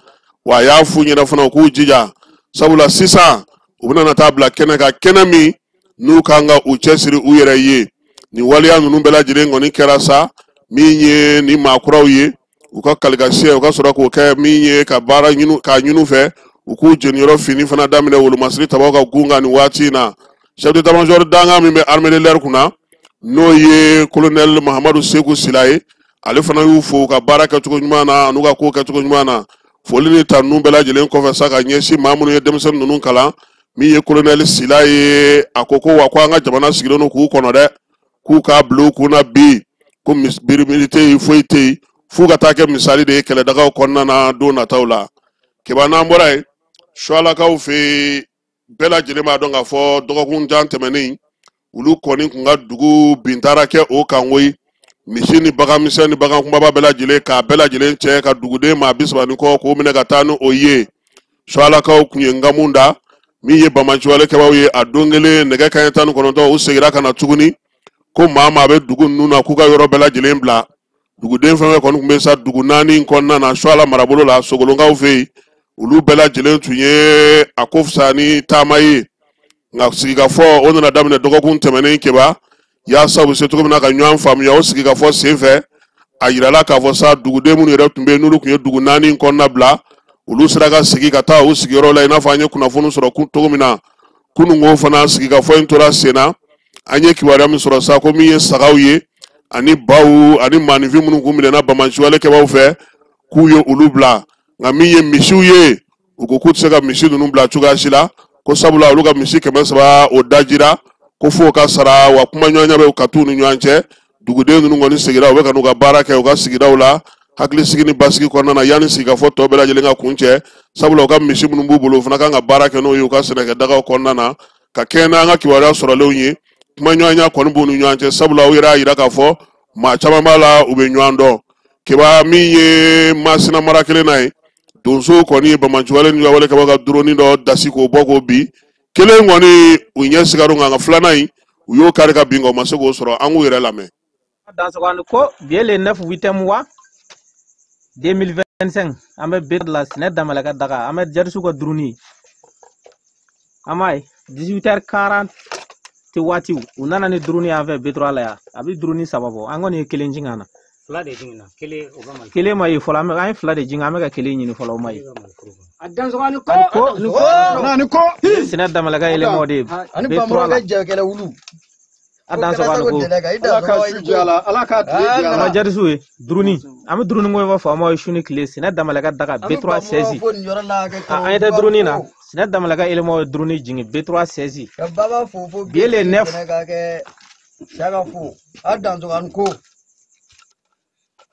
Wa a y'a f'u ɲɛna fana u k'u jija, sabula sisan u bɛna na taa bila kɛnɛ kan, kɛnɛ min n'u kan ka u cɛsiri u yɛrɛ ye. Nin waleya ninnu bɛɛ lajɛlen kɔni kɛra sa min ye ni maa kuraw ye, u ka kalikasiyɛ u ka sɔrɔ k'o kɛ min ye ka baara ɲini k'a ɲini fɛ, u k'u jeniyɔrɔ fini fana daminɛ wolomasiri tabaw ka gun kan nin waati in na. Chef d'état-major dankan min bɛ armée de l'air kunna, n'o ye colonel Mahamadu Seku Sila ye, ale fana y'u fo u ka baara kɛcogo ɲuman na an'u ka ko kɛcogo ɲuman na. Foli ni tanu bɛɛ lajɛlen kɔfɛ sa ka ɲɛsin maa minnu ye denmisɛnnin ninnu kalan, min ye colonel Sila ye, a ko ko wa ko an ka jamana sigilen don k'u kɔnɔ dɛ, k'u k'a bila u kun na bi ko biribiri tɛ yen, foyi tɛ yen, f'u ka taa kɛ misali de ye kɛlɛdagaw kɔnɔna na don nataw la. Keba, n'an bɔra yen, Sualakaw fɛ yen, bɛɛ lajɛlen b'a dɔn k'a fɔ dɔgɔkun jan tɛmɛnen olu kɔni kun ka dugu bin taara kɛ o kan koyi, misi ni bagan misɛn ni bagan kunbaba bɛɛ lajɛlen k'a bɛɛ lajɛlen cɛ ka duguden maa 30 ni kɔ k'o minɛ ka taa ni o ye. Sualakaw kun ye nkamu da min ye bamaciwale kɛbaw ye, a don kelen nɛgɛ kanɲɛ 19 u seginna ka na tuguni ko maa maa bɛ dugu ninnu na k'u ka yɔrɔ bɛɛ lajɛlen bila. Duguden fɛn fɛn kɔni tun bɛ sa dugu naani kɔnɔna na Suala marabolo la, Sogolonkaw fɛ yen, olu bɛɛ lajɛlen tun ye a ko fisa ni taama ye. Nka sigikafɔ o nana daminɛ dɔgɔkun tɛmɛnen Keba, yaasa u bɛ se cogo min na ka ɲɔgɔn faamuya. O sigikafɔ senfɛ, a yirala k'a fɔ sa duguden minnu yɛrɛ tun bɛ yen n'olu tun ye dugu naani kɔnɔna bila, olu sera ka segin ka taa u sigiyɔrɔ la, i n'a fɔ an ye kunnafoni sɔrɔ cogo min na kununko fana sigikafɔ in tora sen na. An ye kibaruya min sɔrɔ sa ko min ye sagaw ye ani baw ani maanifin minnu kun minɛna bamaciwale kɛbaw fɛ, k'u ye olu bila. Nka min ye misiw ye, u ko k'u tɛ se ka misi ninnu bila cogoya si la, ko sabula olu ka misi 300 o dajira, ko f'o ka sara. Wa kumaɲɔgɔnya bɛ ka t'u ni ɲɔgɔn cɛ. Duguden ninnu kɔni seginna, u bɛ ka n'u ka baara kɛ u ka sigidaw la hakilisigi ni basigi kɔnɔna na, yanni sigikafɔ tɔ bɛɛ lajɛlen ka kun cɛ, sabula u ka misi minnu b'u bolo, u fana kan ka baara kɛ n'o ye u ka sɛnɛkɛdagaw kɔnɔna na. Ka kɛɲɛ n'an ka kibaruya sɔrɔlenw ye, kumaɲɔgɔnya kɔni b'u ni ɲɔgɔn cɛ, sabula u yɛrɛ y'a yira k'a fɔ maa caman b'a la u bɛ ɲɔgɔn dɔn. Keba, min ye Masina mara kelen na ye, donsow kɔni ye bamaciwale ni wale kɛbaw ka drone dɔ dasi k'o bɔ k'o bin. Kelen kɔni u ɲɛ sigar'o kan, nka filanan in u y'o kari ka bin, nka u ma se k'o sɔrɔ. An k'u yɛrɛ lamɛn.
Dansɔgɔni ko bi ye le 9 8 mois 2025, an bɛ bere la Sinɛ Danbɛlɛ ka daga, an bɛ jarisu ka drone, an b'a ye 18h40 ti waatiw u nana ni drone y'an fɛ B3 la yan, a bɛ drone 3 bɔ, an kɔni ye kelen jigin a na.
Fila de jiginna, kelen o bɛ Mali.
Kelen ma ye fɔlɔ, an ye fila de jigin, an bɛ ka kelen ɲini fɔlɔ, o ma ye.
A dansɔgɔni ko,
ni ko,
ni ko.
Sinɛ Danbɛlɛ ka yɛlɛmaw de ye
Ani
B3
Bamura
la.
ka jɛkɛlɛ wulu.
A dansɔgɔni ko.
Ala ka su diya la, Ala ka tile diya
An
la.
ma jarisu ye drone, an bɛ drone ko in fɔ faamaw ye su ni tile. Sinɛ Danbɛlɛ ka daga B3 16. An ɲɛ tɛ drone na. Sinɛ Danbɛlɛ ka yɛlɛmaw ye drone jigin B3 16.
Ka baba fo fo.
Bi ye le 9.
Ka kɛ Saka fo. A dansɔgɔni ko.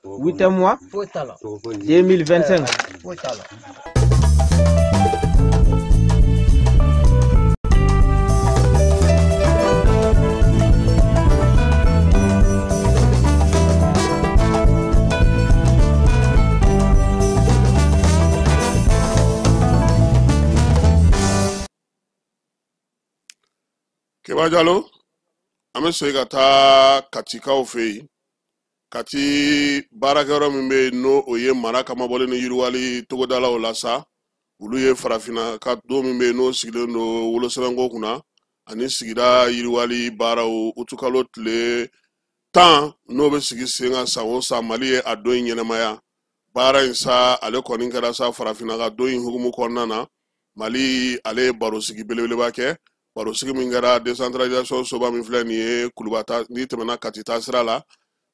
8 mois
Foyi t'a la.
2025.
Foyi t'a la.
Keba Jalo, an bɛ segin ka taa Katikaw fɛ yen. Kati baarakɛyɔrɔ min bɛ yen, n'o o ye mara kamabɔlen ni yiriwali togodalaw la sa, olu ye farafinna ka don min bɛ yen n'o sigilen don wolosɛbɛnko kunna ani sigida yiriwali baaraw, utukalo tile 10 n'o bɛ sigi sen kan san o san, Mali ye a don in ɲɛnamaya. Baara in sa, ale kɔni kɛra sa farafinna ka don in hukumu kɔnɔna na. Mali ale ye barosigi belebeleba kɛ, barosigi min kɛra décentralisation soba min filɛ nin ye Kuluba ta, n'i tɛmɛna Kati taa sira la.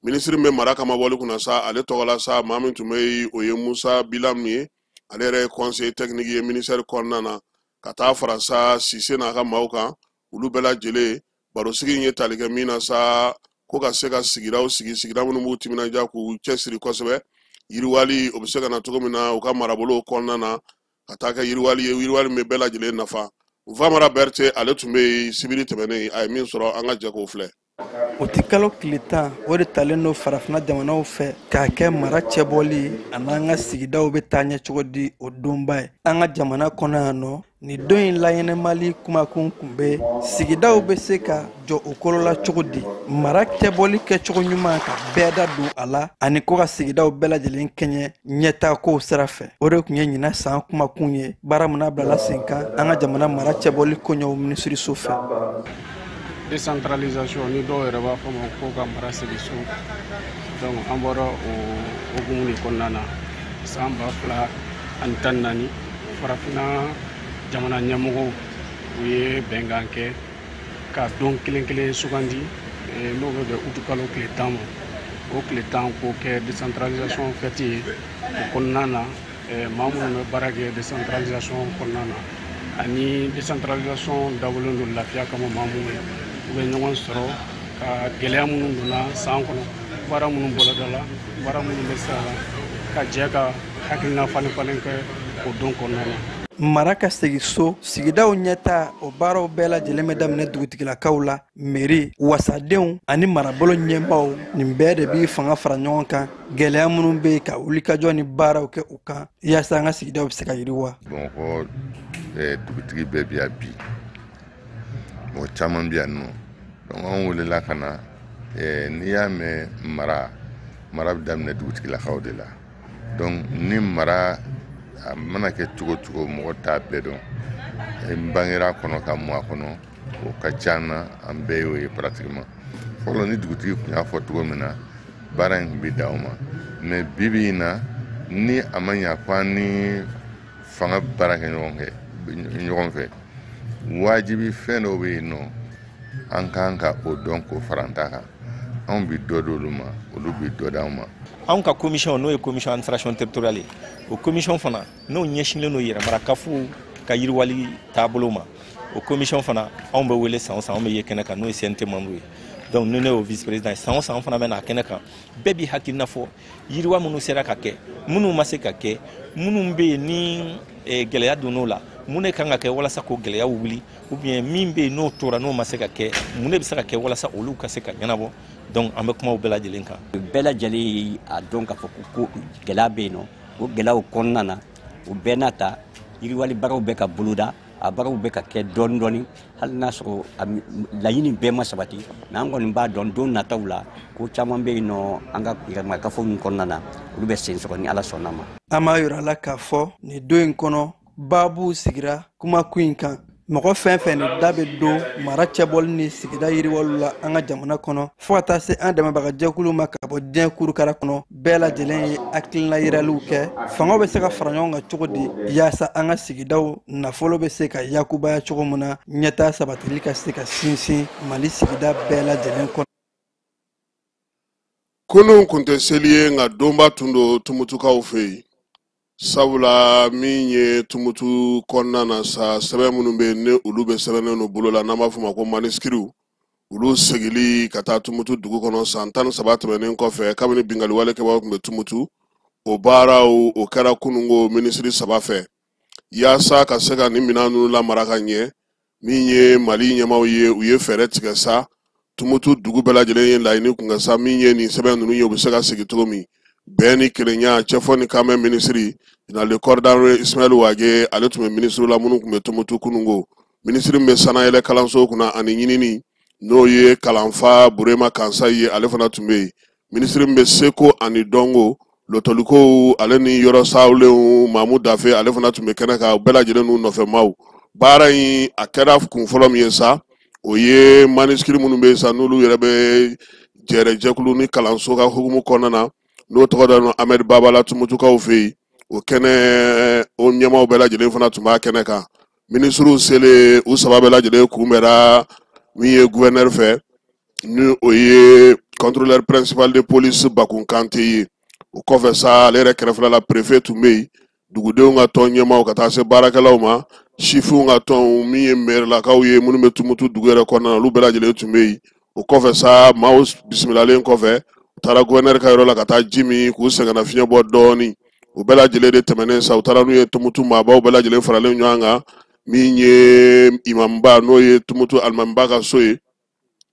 Minisiri min bɛ mara kamabɔli kunna sa, ale tɔgɔ la sa, maa min tun bɛ yen o ye Musa Bilam ye, ale yɛrɛ ye conseiller technique ye ministère kɔnɔna na, ka taa fara sa Sise n'a ka maaw kan, olu bɛɛ lajɛlen. Barosigi in ye tali kɛ min na sa, ko ka se ka sigidaw sigi, sigida minnu b'u timinandiya k'u cɛsiri kosɛbɛ, yiriwali o bɛ se ka na cogo min na u ka marabolow kɔnɔna na, ka taa kɛ yiriwali ye, yiriwali min bɛ bɛɛ lajɛlen nafa. Famara Berete, ale tun bɛ yen sibiri tɛmɛnen, a ye min sɔrɔ, an ka jɛ k'o filɛ.
Utikalo tile 10, o de talen don farafinna jamanaw fɛ k'a kɛ mara cɛbɔli an'an ka sigidaw bɛ taa ɲɛ cogo di o donba ye. An ka jamana kɔnɔ yan nɔ, nin don in laɲɛnɛmali kumakun kun bɛ sigidaw bɛ se ka jɔ u kolo la cogo di, mara cɛbɔli kɛcogo ɲuman ka bɛɛ da don a la, ani ko ka sigidaw bɛɛ lajɛlen kɛɲɛ ɲɛtaakow sira fɛ. O de tun ye ɲinan san kumakun ye, baara min n'a bilala sen kan an ka jamana mara cɛbɔli koɲɛw minisiriso fɛ.
Décentralisation ni dɔw yɛrɛ b'a fɔ ma ko ka mara segin so. Donc an bɔra o hukumu de kɔnɔna na san 2014, farafinna jamana ɲɛmɔgɔw u ye bɛnkan kɛ ka don kelen kelen sugandi, n'o bɛ bɛn utukalo tile 10 ma. O tile 10 k'o kɛ décentralisation fête ye. O kɔnɔna na, maa minnu bɛ baara kɛ décentralisation kɔnɔna na ani décentralisation dabɔlen don lafiya kama, maa minnu ye u bɛ ɲɔgɔn sɔrɔ ka gɛlɛya minnu donna san kɔnɔ, baara minnu bɔlɔda la, baara minnu bɛ sira la, ka jɛ ka hakilina falen falen kɛ o don kɔnɔna na.
Mara ka segin so, sigidaw ɲɛta, o baaraw bɛɛ lajɛlen bɛ daminɛ dugutigilakaw la, mairie, wasadenw ani marabolo ɲɛmaaw. Nin bɛɛ de b'i fanga fara ɲɔgɔn kan, gɛlɛya minnu bɛ yen ka wulikajɔ ni baaraw kɛ u kan yaasa an ka sigidaw bɛ se ka yiriwa.
Bamakɔ dugutigi bɛɛ bi yan bi, mɔgɔ caman bi yan nɔ. Donc anw welela ka na. N'i y'a mɛn mara, mara bɛ daminɛ dugutigilakaw de la. Donc ni mara a mana kɛ cogo cogo, mɔgɔ t'a bɛɛ dɔn. N bangera kɔnɔ ka mɔ a kɔnɔ, o ka ca na, an bɛɛ y'o ye pratiquement. Fɔlɔ ni dugutigi tun y'a fɔ cogo min na, baara in tun bɛ dan o ma. Mais bi bi in na, ni a ma ɲa ko an ni fanga baara kɛ ɲɔgɔn fɛ, wajibi fɛn dɔw bɛ yen nɔ, an kan ka o dɔn k'o fara an ta kan. Anw bi dɔ d'olu ma, olu bi dɔ d'anw ma.
Anw ka commission, n'o ye commission administration territoriale ye, o commission fana n'o ɲɛsinlen don yɛrɛmarakafo ka yiriwali taabolo ma, o commission fana anw bɛ wele san o san, anw bɛ ye kɛnɛ kan, n'o ye CNT membre ye. Donc ni ne y'o vice président ye, san o san fana bɛ na kɛnɛ kan, bɛɛ b'i hakilina fɔ yiriwa minnu sera ka kɛ, minnu ma se ka kɛ, minnu bɛ yen ni gɛlɛya donn'o la, mun de kan ka kɛ walasa k'o gɛlɛyaw wuli, ou bien min bɛ yen n'o tora n'o ma se ka kɛ, mun de bɛ se ka kɛ walasa olu ka se ka ɲɛnabɔ. Donc an bɛ kumaw bɛɛ lajɛlen kan.
Bɛɛ lajɛlen y'a dɔn k'a fɔ ko gɛlɛya bɛ yen nɔ. O gɛlɛyaw kɔnɔna na, o bɛɛ n'a ta, yiriwali baaraw bɛ ka boloda, a baaraw bɛ ka kɛ dɔɔni dɔɔni, hali n'a sɔrɔ laɲini bɛɛ ma sabati. Mais an kɔni b'a dɔn don nataw la ko caman bɛ yen nɔ an ka yɛrɛmarakafo min kɔnɔna na, olu bɛ sen sɔrɔ ni Ala sɔnna ma.
An b'a yira la k'a fɔ nin don in kɔnɔ, baabu sigira kumakun in kan. Mɔgɔ fɛn fɛn ni da bɛ don mara cɛbɔli ni sigida yiriwaliw la an ka jamana kɔnɔ, fo ka taa se an dɛmɛbagajɛkulu ma ka bɔ diɲɛ kurukara kɔnɔ, bɛɛ lajɛlen ye hakilina yiraliw kɛ. Fangaw bɛ se ka fara ɲɔgɔn kan cogo di yaasa an ka sigidaw nafolo bɛ se ka yakubaya cogo min na, ɲɛtaa sabatili ka se ka sinsin Mali sigida bɛɛ lajɛlen kɔnɔ.
Kunun kun tɛ seli ye, nka donba tun don Tumutukaw fɛ yen. Sabula min ye Tumutu kɔnɔna na sa, sɛbɛn minnu bɛ yen ni olu bɛ sɛbɛnnen don bolo la, n'an b'a fɔ o ma ko manuscrits, olu segili ka taa Tumutu dugu kɔnɔ san 13 tɛmɛnen kɔfɛ kabini binkanni wale kɛbagaw tun bɛ Tumutu, o baaraw o kɛra kununko minisiri 3 fɛ yaasa ka se ka nin minɛn ninnu lamara ka ɲɛ. Min ye Mali ɲɛmaaw ye, u ye fɛɛrɛ tigɛ sa, Tumutu dugu bɛɛ lajɛlen ye laɲini kun kɛ sa, min ye nin sɛbɛn ninnu ye, u bɛ se ka segin cogo min. Bɛn ni kelenya cɛfɔ ni kanbɛn minisiri général de corps d'armée Ismaël Wagué, ale tun bɛ minisiriw la minnu tun bɛ Tumutu kununko. Minisiri min bɛ sanayɛlɛ kalanso kunna ani ɲinini, n'o ye kalanfa Burema Kansayi ye, ale fana tun bɛ yen. Minisiri min bɛ seko ani dɔnko, lotolikow ale ni yɔrɔ sawulenw, Mamu Dafe, ale fana tun bɛ kɛnɛ kan. U bɛɛ lajɛlen n'u nɔfɛmaw. Baara in a kɛra kun fɔlɔ min ye sa, o ye manuscrit minnu bɛ yen sa, n'olu yɛrɛ bɛ jɛrɛjɛkulu ni kalanso ka hukumu kɔnɔna na, n'o tɔgɔ da Ahmed Baba la Tumutukaw fɛ yen. O kɛnɛ o ɲɛmaaw bɛɛ lajɛlen fana tun b'a kɛnɛ kan. Minisiriw selen, u 3 bɛɛ lajɛlen kunbɛra min ye gouverneur fɛ, ni o ye contrôleur principal de police Bakun Kante ye. O kɔfɛ sa, ale yɛrɛ kɛrɛfɛla la, préfet tun bɛ yen, dugudenw ka tɔn ɲɛmaaw ka taa se baarakɛlaw ma, sifinw ka tɔnw, min ye mɛrilakaw ye minnu bɛ Tumutu dugu yɛrɛ kɔnɔna na, olu bɛɛ lajɛlen tun bɛ yen. O kɔfɛ sa, maaw bisimilalen kɔfɛ, u taara gouverneur ka yɔrɔ la ka taa ji min k'u sɛgɛnna fiɲɛ bɔ dɔɔnin. O bɛɛ lajɛlen de tɛmɛnen sa, u taara n'u ye Tumutu maabaw bɛɛ lajɛlen faralen ɲɔgɔn kan, min ye imamba, n'o ye Tumutu alimamiba ka so ye.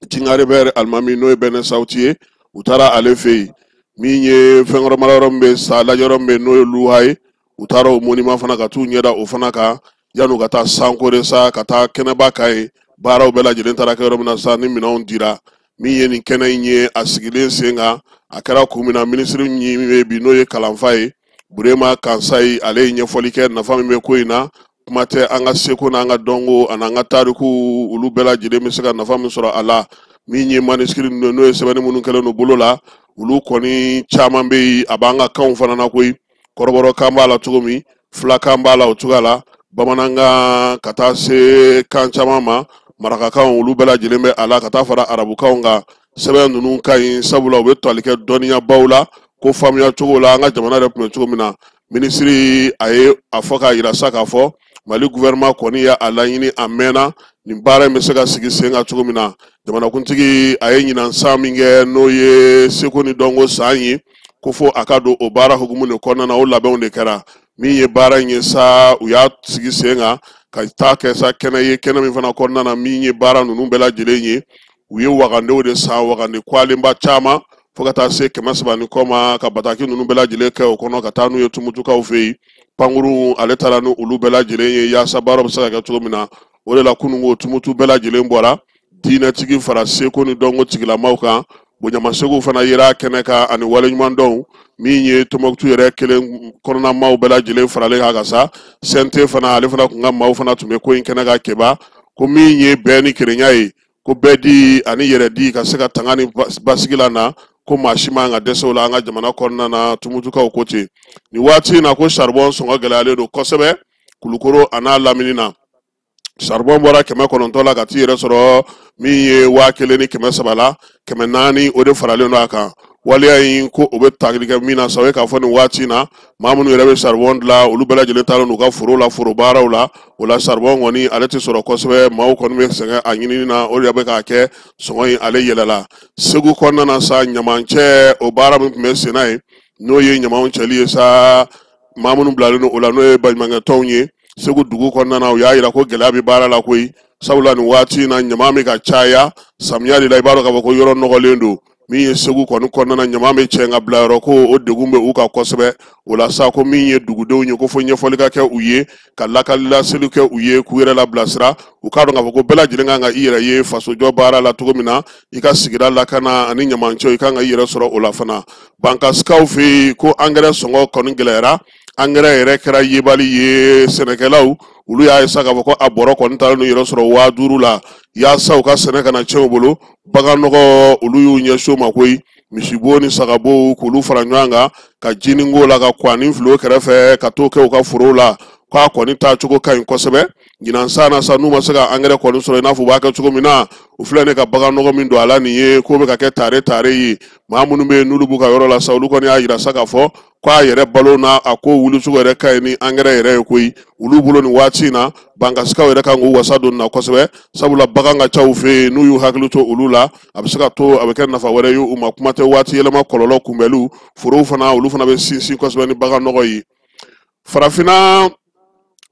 Jingarebɛr alimami n'o ye Bɛnɛ Sawuti ye, u taara ale fɛ yen. Min ye fɛnkɔrɔ mara yɔrɔ min bɛ sa lajɛ yɔrɔ min bɛ n'o ye Luha ye, u taara o monument fana ka t'u ɲɛda o fana kan yan'u ka taa Sankore sa ka taa kɛnɛba kan yen. Baaraw bɛɛ lajɛlen taara kɛ yɔrɔ min na sa ni minɛnw dira. Min ye nin kɛnɛ in ye, a sigilen sen kan, a kɛra kun min na, minisiri min bɛ bi n'o ye kalanfa ye, Burema Kansayi, ale ye ɲɛfɔli kɛ nafa min bɛ ko in na. Kuma tɛ an ka seko n'an ka dɔnko ani an ka tariku, olu bɛɛ lajɛlen bɛ se ka nafa min sɔrɔ a la. Min ye manuscrit ninnu ye, n'o ye sɛbɛnni minnu kɛlen don bolo la, olu kɔni caman bɛ yen, a b'an ka kanw fana na koyi. Kɔrɔbɔrɔkan b'a la cogo min, fulakan b'a la o cogoya la, bamanankan ka taa se kan caman ma, marakakan, olu bɛɛ lajɛlen bɛ a la, ka taa fara arabukanw kan. Sɛbɛn ninnu ka ɲi sabula u bɛ tali kɛ dɔnniyabaw la ko faamuya cogo la an ka jamana yɛrɛ tun bɛ cogo min na. Minisiri a ye a fɔ k'a yira sa k'a fɔ Mali gouvernement kɔni ye a laɲini a mɛnna nin baara in bɛ se ka sigi sen kan cogo min na. Jamanakuntigi a ye ɲinan san min kɛ, n'o ye seko ni dɔnko san ye, ko fo a ka don o baara hukumu de kɔnɔna na, o labɛnw de kɛra. Min ye baara in ye sa, u y'a sigi sen kan ka taa kɛ sa kɛnɛ ye, kɛnɛ min fana kɔnɔna na, min ye baara ninnu bɛɛ lajɛlen ye, u ye wagandew de san, wagande kwalenba caman fo ka taa se 300 ni kɔ ma, ka bataki ninnu bɛɛ lajɛlen kɛ o kɔnɔ ka taa n'u ye Tumutukaw fɛ yen. Pankurun ale taara ni olu bɛɛ lajɛlen ye yaasa baara bɛ se ka kɛ cogo min na. O de la kununko Tumutu bɛɛ lajɛlen bɔra, diinɛtigi fara seko ni dɔnko tigilamaw kan, bonyamasegw fana yera kɛnɛ kan ani waleɲumandɔnw. Min ye Tɔnbɔkutu yɛrɛ kelen kɔnɔna maaw bɛɛ lajɛlen faralen kan ka sa, CNT fana, ale fana kun ka maaw fana tun bɛ ko in kɛnɛ kan. Keba ko min ye bɛn ni kelenya ye, ko bɛɛ di ani yɛrɛ di ka se ka tanga ni basigi la na, ko maa si man ka dɛsɛ o la an ka jamana kɔnɔna na. Tumutukaw ko ten nin waati in na ko saribɔn sɔngɔ gɛlɛyalen don kosɛbɛ Kulukoro a n'a lamini na. Saribɔn bɔra 900 la ka t'i yɛrɛ sɔrɔ min ye 1300 la, 400 o de faralen don a kan. Waleya in ko o bɛ tali kɛ min na sa, o ye k'a fɔ nin waati in na maa minnu yɛrɛ bɛ saribɔn dilan, olu bɛɛ lajɛlen taalen n'u ka foro la, foro baaraw la. O la saribɔn kɔni ale tɛ sɔrɔ kosɛbɛ, maaw kɔni bɛ sɛgɛn a ɲinini na, o de bɛ k'a kɛ sɔngɔ in ale yɛlɛla. Segu kɔnɔna na sa, ɲamancɛ o baara min tun bɛ senna yen, n'o ye ɲamanw cɛli ye sa, maa minnu bilalen don o la, n'o ye baɲumankɛtɔnw ye Segu dugu kɔnɔna na, u y'a yira ko gɛlɛya bɛ baara la koyi, sabula nin waati in na ɲaman bɛ ka caya samiya de la. I b'a dɔn k'a fɔ ko yɔrɔ nɔgɔlen don. Min ye Segu kɔni kɔnɔna na, ɲaman bɛ cɛ ka bila yɔrɔ ko o degun bɛ u kan kosɛbɛ. O la sa, ko min ye dugudenw ye, ko fo ɲɛfɔli ka kɛ u ye, ka lakali laseli kɛ u ye, k'u yɛrɛ labilasira, u k'a dɔn k'a fɔ ko bɛɛ lajɛlen kan ka i yɛrɛ ye fasojɔ baara la cogo min na, i ka sigida lakana ani ɲamancɛw, i kan ka i yɛrɛ sɔrɔ o la fana. Bankasikaw fɛ yen ko angɛrɛ sɔngɔ kɔni gɛlɛyara, angɛrɛ yɛrɛ kɛra yebali ye. Sɛnɛkɛlaw olu y'a ye sa k'a fɔ ko a bɔrɔ kɔni taara n'u yɛrɛ sɔrɔ 5000 la, yaasa u ka sɛnɛ kana tiɲɛ u bolo. Bagan nɔgɔ olu y'u ɲɛsin o ma koyi, misibo ni sagabo k'olu fara ɲɔgɔn kan ka jinin k'o la, ka kwanin fili o kɛrɛfɛ, ka t'o kɛ u ka forow la, k'a kɔni taacogo ka ɲi kosɛbɛ. Ɲinan san na sa, n'u ma se ka angɛrɛ kɔni sɔrɔ i n'a fɔ u b'a kɛ cogo min na, u filɛ ne ka bagan nɔgɔ min don a la nin ye, k'o bɛ ka kɛ tare tare ye. Maa minnu bɛ yen n'olu b'u ka yɔrɔ la sa, olu kɔni y'a yira sa k'a fɔ k'a yɛrɛ balo n'a a ko wulicogo yɛrɛ ka ɲi ni angɛrɛ yɛrɛ ye koyi olu bolo nin waati in na. Bankasikaw yɛrɛ kan k'u wasa don nin na kosɛbɛ, sabula bagan ka ca u fɛ yen, n'u y'u hakili to olu la, a bɛ se ka to a bɛ kɛ nafa wɛrɛ ye u ma. Kuma tɛ waati yɛlɛma kɔlɔlɔ kunbɛliw, forow fana olu fana bɛ sinsin kosɛbɛ ni bagan nɔgɔ ye. Farafinna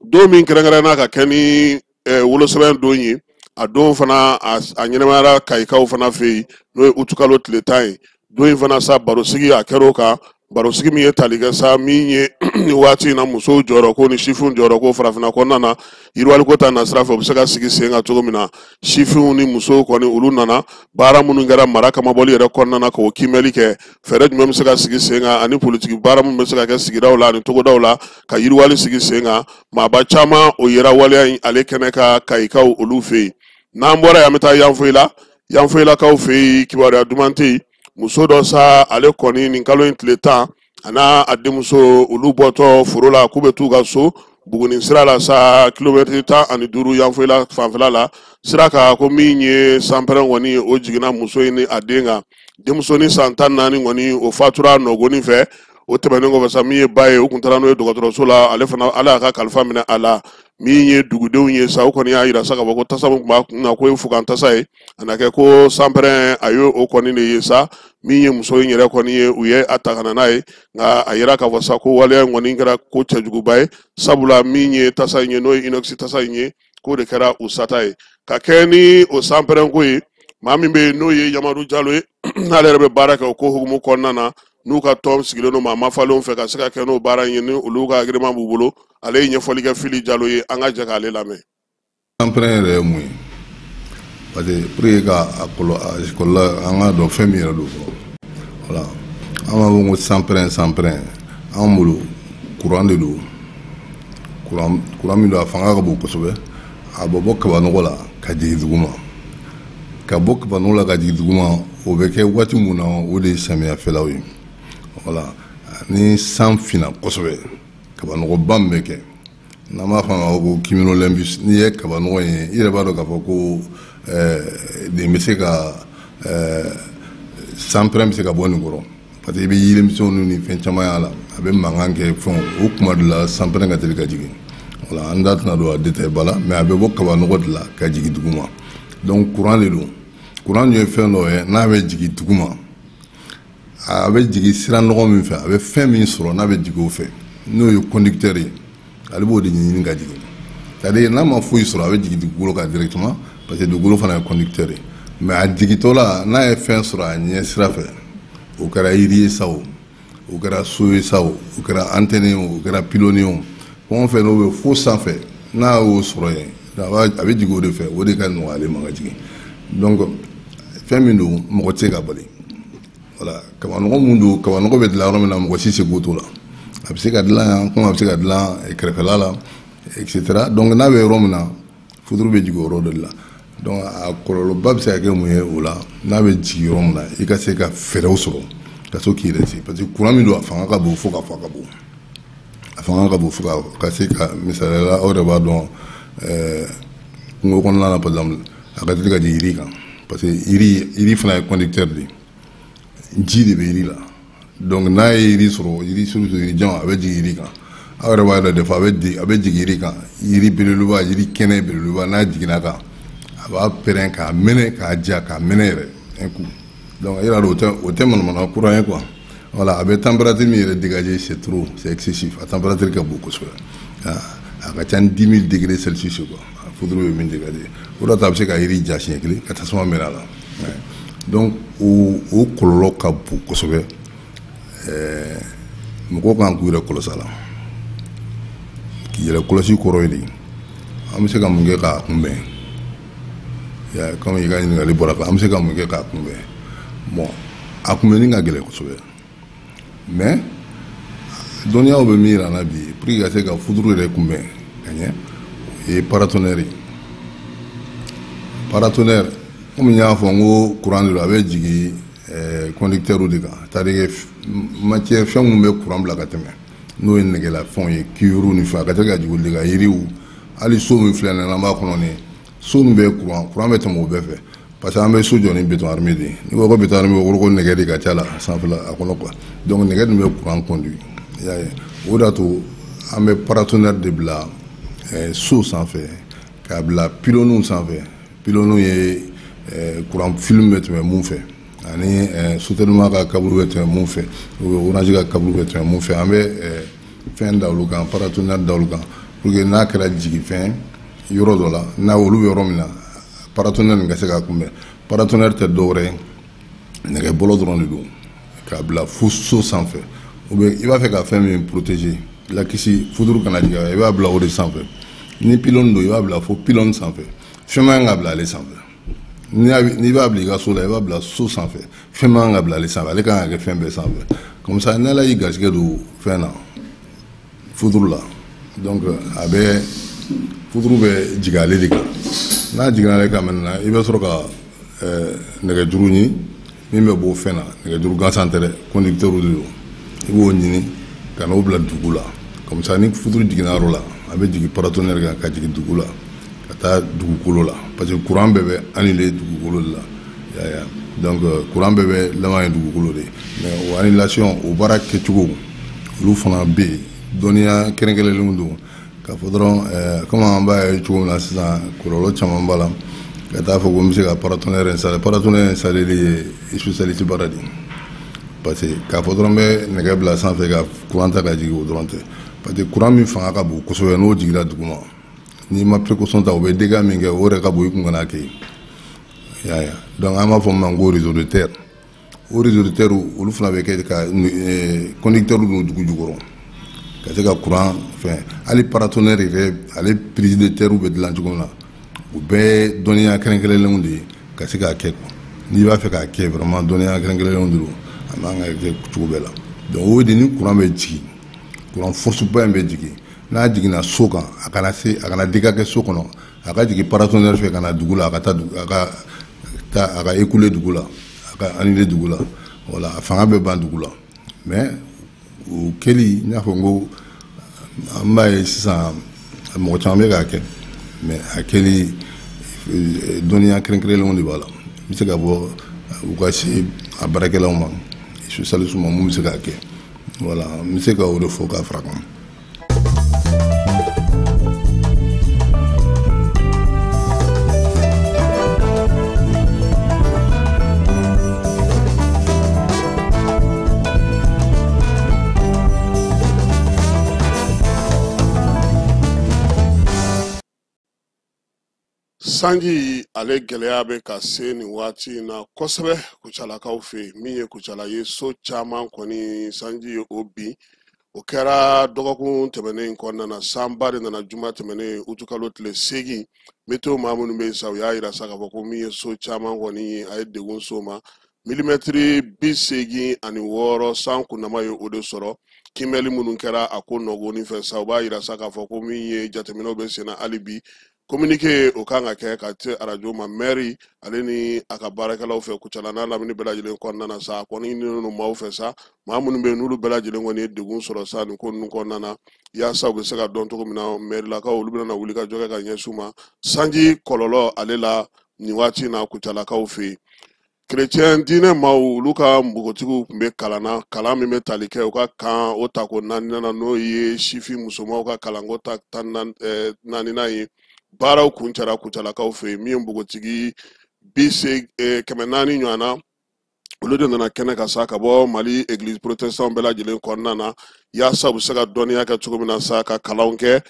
don min kɛrɛnkɛrɛnna ka kɛ ni wolosɛbɛn don ye, a don fana a ɲɛnamayara Kayikaw fana fɛ yen, n'o ye utukalo tile 10 ye. Don in fana sa, barosigi a kɛra o kan, barosigi min ye tali kɛ sa min ye nin waati in na musow jɔyɔrɔ ko ni sifinw jɔyɔrɔ ko farafinna kɔnɔna na, yiriwaliko ta nasira fɛ, u bɛ se ka sigi sen kan cogo min na. Sifinw ni musow kɔni olu nana baara minnu kɛra mara kamabɔli yɛrɛ kɔnɔna na, k'o kiimɛli kɛ, fɛɛrɛ jumɛn bɛ se ka sigi sen kan ani politiki baara minnu bɛ se ka kɛ sigidaw la ani togodaw la ka yiriwali sigi sen kan. Maaba caman o yera waleya in ale kɛnɛ kan Kayikaw olu fɛ yen. N'an bɔra yen, an bɛ taa Yanfoyila. Yanfoyilakaw fɛ yen, kibaruya duman tɛ yen. Muso dɔ sa, ale kɔni nin kalo in tile 10, a n'a a denmuso olu bɔtɔ foro la k'u bɛ t'u ka so Buguni sira la sa, kilomɛtiri 15 Yanfoyila fanfɛla la sira kan, ko min ye sanpɛrɛn kɔni o jiginna muso in ni a den kan. Denmusonin san 14 kɔni o fatura nɔgɔni fɛ. O tɛmɛnen kɔfɛ sa, min ye ba ye, u kun taara n'o ye dɔgɔtɔrɔso la, ale fana Ala y'a ka kalifa minɛ a la. Min ye dugudenw ye sa, o kɔni y'a yira sa k'a fɔ ko tasa min tun b'a kun na k'o ye fugan tasa ye, a na kɛ ko sanpɛrɛn a ye o kɔni de ye sa. Min ye muso in yɛrɛ kɔni ye, u ye a ta ka na n'a ye, nka a yira k'a fɔ sa ko waleya in kɔni kɛra ko cɛjuguba ye, sabula min ye tasa in ye, n'o ye inox tasa in ye, k'o de kɛra u sata ye ka kɛ ni o sanpɛrɛnko ye. Maa min bɛ yen n'o ye Yamadu Jalo ye, n'ale yɛrɛ bɛ baara kɛ o ko hukumu kɔnɔna na, n'u ka tɔn sigilen don maa mafalenw fɛ ka se ka kɛ n'o baara in ye, ni olu ka agrément b'u bolo, ale ye ɲɛfɔli kɛ Fili Jalo ye. An ka jɛ k'ale lamɛn.
Sanpɛrɛn yɛrɛ ye mun ye? Parce que pour que ka a kɔlɔlɔ an k'a dɔn fɛn min yɛrɛ don fɔlɔ. Voilà, an b'a fɔ ko sanpɛrɛn sanpɛrɛn, an bolo courant de don, courant min don, a fanga ka bon kosɛbɛ. A bɛ bɔ kabanɔgɔ la ka jigin duguma, ka bɔ kabanɔgɔ la ka jigin duguma, o bɛ kɛ waati mun na, o de ye samiyɛfɛlaw ye. Voilà, ni san finna kosɛbɛ, kabanɔgɔba min bɛ kɛ, n'an b'a fɔ a ma ko cumulonimbus, n'i ye kabanɔgɔ ye, i yɛrɛ b'a dɔn k'a fɔ ko nin bɛ se ka sanpɛrɛn bɛ se ka bɔ nin kɔrɔ, parce que i bɛ yirimisɛnninw ni fɛn caman y'a la, a bɛ mankan kɛ fɛnw, o kuma de la sanpɛrɛn ka teli ka jigin. Voilà, an da tɛna don a détail ba la, mais a bɛ bɔ kabanɔgɔ de la ka jigin duguma. Donc courant de don, courant ye fɛn dɔ ye, n'a bɛ jigin duguma, a bɛ jigin sira nɔgɔ min fɛ, a bɛ fɛn min sɔrɔ n'a bɛ jigin o fɛ, n'o ye conducteur ye, ale b'o de ɲini ka jigin. C'est-à-dire n'a ma foyi sɔrɔ, a bɛ jigin dugukolo kan directement, parce que dugukolo fana ye conducteur ye. Mais a jigintɔ la, n'a ye fɛn sɔrɔ a ɲɛ sira fɛ, o kɛra yiri ye sa o, o kɛra so ye sa o, o kɛra antenne ye o, o kɛra pylône ye o, fɛn o fɛn n'o bɛ fo sanfɛ, n'a y'o sɔrɔ yen, a bɛ jigin o de fɛ, o de ka nɔgɔn ale ma ka jigin. Donc fɛn min don, mɔgɔ tɛ se ka bali. Voilà, kabanɔgɔ mun don, kabanɔgɔ bɛ dilan yɔrɔ min na, mɔgɔ si seko t'o la. A bɛ se ka dilan yan, komi a bɛ se ka dilan kɛrɛfɛla la, et cetera. Donc n'a bɛ yɔrɔ min na, foudre bɛ jigin o yɔrɔ de la. Donc a kɔlɔlɔba bɛ se ka kɛ mun ye o la, n'a bɛ jigin yɔrɔ min na, i ka se ka fɛɛrɛw sɔrɔ ka se k'i yɛrɛ se, parce que courant min don, a fanga ka bon fo ka fɔ a ka bon, a fanga ka bon fo ka se ka, misaliya la, aw yɛrɛ b'a dɔn kungo kɔnɔna na, par exemple, a ka teli ka jigin yiri kan, parce que yiri fana ye conducteur de ye, ji de bɛ yiri la. Donc n'a ye yiri sɔrɔ, yiri surtout yiri jan, a bɛ jigin yiri kan. Aw yɛrɛ b'a dɔn, des fois a bɛ jigin yiri kan, yiri belebeleba, yiri kɛnɛ belebeleba, n'a jiginna kan, a b'a pɛrɛn k'a mɛnɛ, k'a ja, k'a mɛnɛ yɛrɛ un coup. Donc i yɛrɛ dɔn, o tɛ manamana courant ye quoi. Voilà, a bɛ température min yɛrɛ dégager, c'est trop, c'est excessif, a température ka bon kosɛbɛ, a ka ca ni 10 000 degrés Celsius quoi, foudre bɛ min dégager. O de la a bɛ se ka yiri ja siɲɛ kelen ka tasuma mɛnɛ a la. Donc o kɔlɔlɔ ka bon kosɛbɛ. Mɔgɔw kan k'u yɛrɛ kɔlɔsi a la. K'i yɛrɛ kɔlɔsi kɔrɔ ye de, an bɛ se ka mun kɛ k'a kunbɛn? Komi i ka ɲininkali bɔra kan, an bɛ se ka mun kɛ k'a kunbɛn? Bon, a kunbɛnni ka gɛlɛn kosɛbɛ, mais dɔnniyaw bɛ min yira an na bi, pour que ka se ka foudre yɛrɛ kunbɛn ka ɲɛ, o ye paratonnerre ye. Paratonnerre, komi n y'a fɔ n ko courant de don, a bɛ jigin conducteur de kan, c'est-à-dire matière fɛn minnu bɛ courant bila ka tɛmɛ, n'o ye nɛgɛlafɛnw ye, cuivre ni fɛn, a ka teli ka jigin olu de kan, yiriw, hali so min filɛ nin ye, n'an b'a kɔnɔ nin ye, so min bɛ courant bɛ tɛmɛ o bɛɛ fɛ, parce que an bɛ so jɔ ni béton armé de ye. N'i ko béton armé, o kɔrɔ ko nɛgɛ de ka ca la sanfɛla a kɔnɔ quoi. Donc nɛgɛ dun bɛ courant conduit, i y'a ye. O de y'a to an bɛ paratonnerre de bila so sanfɛ, k'a bila pylônes sanfɛ. Pylônes ye courant fil bɛ tɛmɛ mun fɛ, ani Sotelma ka câble bɛ tɛmɛ mun fɛ, Orange ka câble bɛ tɛmɛ mun fɛ, an bɛ fɛn da olu kan, paratonnerre da olu kan, pour que n'a kɛra jigin fɛn yɔrɔ dɔ la, n'a olu bɛ yɔrɔ min na, paratonnerre nin ka se k'a kunbɛn. Paratonnerre tɛ dɔwɛrɛ ye, nɛgɛ bɔlɔ dɔrɔn de don k'a bila fo so sanfɛ. Ou bien i b'a fɛ ka fɛn min protéger, lakisi foudre kana jigin, i b'a bila o de sanfɛ. Ni pylône don, i b'a bila fo pylône sanfɛ. Fɛn man kan ka bila ale sanfɛ. N'i b'a bila i ka so la, i b'a bila so sanfɛ. Fɛn man kan ka bila ale sanfɛ, ale kan ka kɛ fɛn bɛɛ sanfɛ. Comme ça, n'Ala y'i garisɛgɛ don fɛn na, foudre la, donc a bɛ foudre bɛ jigin ale de kan. N'a jiginna ale kan maintenant, i bɛ sɔrɔ ka nɛgɛjuru ɲini min bɛ bɔ fɛn na, nɛgɛjuru gansan tɛ dɛ, conducteur de don, i b'o ɲini ka n'o bila dugu la. Comme ça, ni foudre jiginna yɔrɔ la, a bɛ jigin paratonnerre kan ka jigin dugu la, ka taa dugukolo la, parce que courant bɛɛ bɛ annuler dugukolo de la. Donc courant bɛɛ bɛ laban ye dugukolo de ye. Mais o annulation, o baara kɛcogo, olu fana bɛ yen, dɔnniya kɛrɛnkɛrɛnlenw don. K'a fɔ dɔrɔn, komi an b'a ye cogo min na sisan, kɔlɔlɔ caman b'a la, ka taa fɔ ko n bɛ se ka paratonnerre installer. Paratonnerre installer ye spécialité baara de ye, parce que k'a fɔ dɔrɔn n bɛ nɛgɛ bila sanfɛ ka courant ta ka jigin, o dɔrɔn tɛ. Parce que courant min fanga ka bon kosɛbɛ, n'o jiginna duguma, n'i ma précaution ta, o bɛ dégâts min kɛ, o yɛrɛ ka bon i kun kana kɛ. I y'a ye. Donc an b'a fɔ min ma ko réseau de terre. O réseau de terre, olu fana bɛ kɛ ka conducteur don dugu jukɔrɔ ka se ka courant fɛn. Hali paratonnerre yɛrɛ, ale prise de terre bɛ dilan cogo min na, o bɛɛ dɔnniya kɛrɛnkɛrɛnlenw de ye ka se k'a kɛ quoi. N'i b'a fɛ k'a kɛ vraiment, dɔnniya kɛrɛnkɛrɛnlenw de don, a man ka kɛ cogo bɛɛ la. Donc o de, ni courant bɛ jigin, courant force ba in bɛ jigin, n'a jiginna so kan, a kana se, a kana dégâts kɛ so kɔnɔ, a ka jigin paratonnerre fɛ ka na dugu la, a ka taa dugu, a ka taa, a ka écouler dugu la, a ka annuler dugu la. Voilà, a fanga bɛ ban dugu la. Mais o kɛli, n y'a fɔ n ko an b'a ye sisan, mɔgɔ caman bɛ k'a kɛ, mais a kɛli, dɔnniya kɛrɛnkɛrɛnlenw de b'a la. N bɛ se ka bɔ u ka se a baarakɛlaw ma, spécialiste ma, mun bɛ se k'a kɛ. Voilà, n bɛ se ka o de fɔ k'a fara kan.
Sanji ale gɛlɛya bɛ ka se nin waati in na kosɛbɛ Kucalakaw fɛ yen. Min ye Kucala ye, so caman kɔni sanji ye o bin. O kɛra dɔgɔkun tɛmɛnen in kɔnɔna na. Sanba de nana juma tɛmɛnen, utukalo tile 8. Météo maa minnu bɛ yen sa, u y'a yira sa k'a fɔ ko min ye so caman kɔni ye, a ye degun so ma. Milimɛtiri 86 san kunnama ye o de sɔrɔ. Kimɛli minnu kɛra a ko nɔgɔni fɛ sa, u b'a yira sa k'a fɔ ko min ye jateminɛw bɛ senna hali bi. Communiqué o kan ka kɛ ka se arajo ma, maire ale ni a ka baarakɛlaw fɛ Kucala n'a lamini bɛɛ lajɛlen kɔnɔna na sa. A kɔni ɲininen don maaw fɛ sa, maa minnu bɛ yen n'olu bɛɛ lajɛlen kɔni ye degun sɔrɔ sa nin ko ninnu kɔnɔna na, yaasa u bɛ se ka dɔn cogo min na mairilakaw olu bɛna wuli ka jɔ kɛ ka ɲɛsin u ma sanji kɔlɔlɔ ale la nin waati in na Kucalakaw fɛ yen. Kerecɛn diinɛ maaw, olu ka npogotigiw tun bɛ kalan na, kalan min bɛ tali kɛ u ka kan o tako 4nan na, n'o ye sifin musomanw ka kalanko ta tan 4nan ye. Baaraw kuncɛra Kucalakaw fɛ yen. Min ye npogotigi 400 ɲɔgɔn na, olu de nana kɛnɛ kan sa ka bɔ Mali église protestant bɛɛ lajɛlen kɔnɔna na, yaasa u bɛ se ka dɔnniya kɛ cogo min na sa, ka kalanw kɛ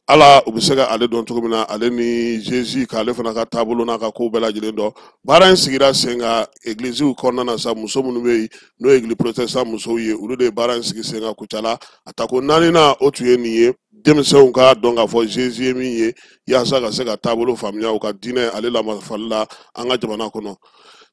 Ala, u bɛ se ka ale dɔn cogo min na, ale ni Jésus k'ale fana ka taabolo n'a ka kow bɛɛ lajɛlen dɔn. Baara in sigira sen kan egiliziw kɔnɔna na sa. Muso minnu bɛ yen n'o ye église protestant musow ye, olu de ye baara in sigi sen kan Kucala. A tako 4nan o tun ye nin ye, denmisɛnw k'a dɔn k'a fɔ Jésus ye min ye, yaasa ka se ka taabolo faamuya u ka diinɛ ale lamafali la an ka jamana kɔnɔ.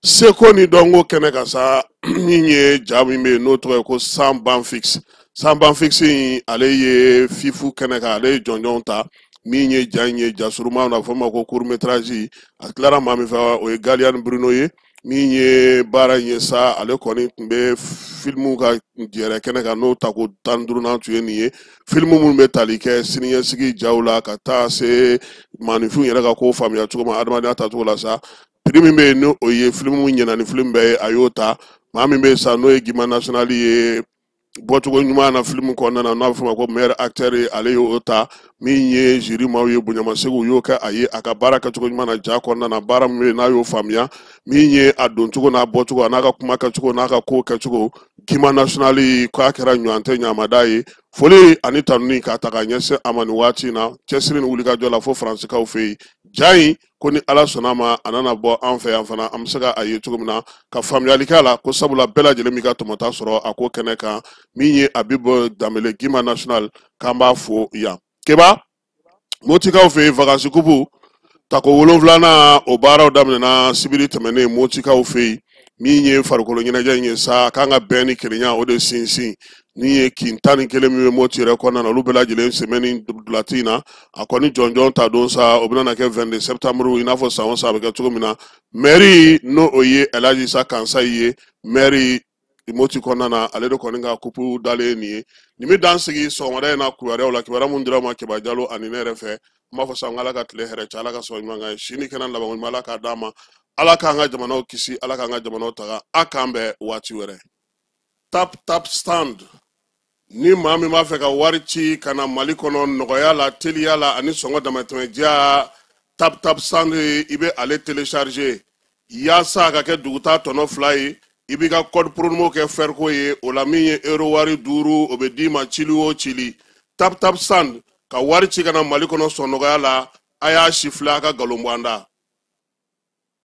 Seko ni dɔnko kɛnɛ kan sa, min ye ja min bɛ yen n'o tɔgɔ ye ko San Banfix. San Banfix in, ale ye fifu kɛnɛ kan, ale ye jɔnjɔnw ta. Min ye ja in ye, ja surunman na, a fɔ ma ko court métrage, a tilara maa min fɛ, o ye Galiane Bruno ye. Min ye baara in ye sa, ale kɔni tun bɛ filimu ka yɛrɛ kɛnɛ kan, n'o tako 15nan tun ye nin ye. Filimu minnu bɛ tali kɛ siniɲɛsigi jaw la, ka taa se maaninfinw yɛrɛ ka ko faamuya cogo ma adamadenya tacogo la sa. Prix min bɛ yen, n'o ye filimu ɲɛna ni filimu bɛɛ ye, a y'o ta. Maa min bɛ yen sa, n'o ye Guima National ye bɔcogo ɲuman na filimu kɔnɔna na, n'a bɛ fɔ o ma ko meilleur acteur ye, ale y'o ta. Min ye jury maaw ye bonyamasegin, u y'o kɛ a ye a ka baara kɛcogo ɲuman na ja kɔnɔna na, baara min bɛ yen n'a y'o faamuya, min ye a doncogo n'a bɔcogo, a n'a ka kuma kɛcogo n'a ka ko kɛcogo. Guima National k'a kɛra ɲɔgɔn tɛ ɲamada ye. Foli ani tanuni k'a ta k'a ɲɛsin a ma nin waati in na, cɛsiri ni wulikajɔ la fo Faransikaw fɛ yen. Ja in ko ni Ala sɔnna a ma, a nana bɔ an fɛ yan fana, an bɛ se ka a ye cogo min na ka faamuyali kɛ a la, ko sabula bɛɛ lajɛlen b'i ka tɔmɔta sɔrɔ a ko kɛnɛ kan. Min ye Abibu Danbele, Guima National, k'an b'a fo yan. Keba Motikaw fɛ yen, vacances kupu tako 7nan o baaraw daminɛna sibiri tɛmɛnen Motikaw fɛ yen. Min ye farikolo ɲɛnajɛ in ye sa, k'an ka bɛn ni kelenya o de sinsin. Min ye kin 11 min bɛ Moti yɛrɛ kɔnɔna na, olu bɛɛ lajɛlen sɛmɛ ni dulati in na. A kɔni jɔnjɔn ta don sa, o bɛna kɛ 22 septembre, i n'a fɔ san o san a bɛ kɛ cogo min na. Mɛri, n'o o ye Elhaji Isa Kansayi ye, mɛri Moti kɔnɔna na, ale de kɔni ka kupu dalen nin ye. Nin bɛ dan sigi sɔgɔmada in na kibaruyaw la, kibaruya mun dira ma Keba Jalo ani ne yɛrɛ fɛ. N b'a fɔ sa, Ala ka tile hɛrɛ cɛ, Ala ka sɔrɔ ɲuman kan ye, si ni kɛnɛ laban ɲuman Ala k'a d'an ma, Ala k'an ka jamanaw kisi, Ala k'an ka jamanaw taga. A k'an bɛn waati wɛrɛ. Tap Tap Stand, ni maa min b'a fɛ ka wari ci ka na Mali kɔnɔ nɔgɔya la, teliya la ani sɔngɔ damatɛmɛ diya, Tap Tap Stand, i bɛ ale télécharger yaasa a ka kɛ duguta tɔnɔ 2 ye. I b'i ka code promo kɛ fɛriko ye o la, min ye euro wari 5, o bɛ d'i ma cili o cili. Tap Tap Stand ka wari ci ka na Mali kɔnɔ sɔn nɔgɔya la. A y'a si filɛ, a ka nkalon bɔ an da.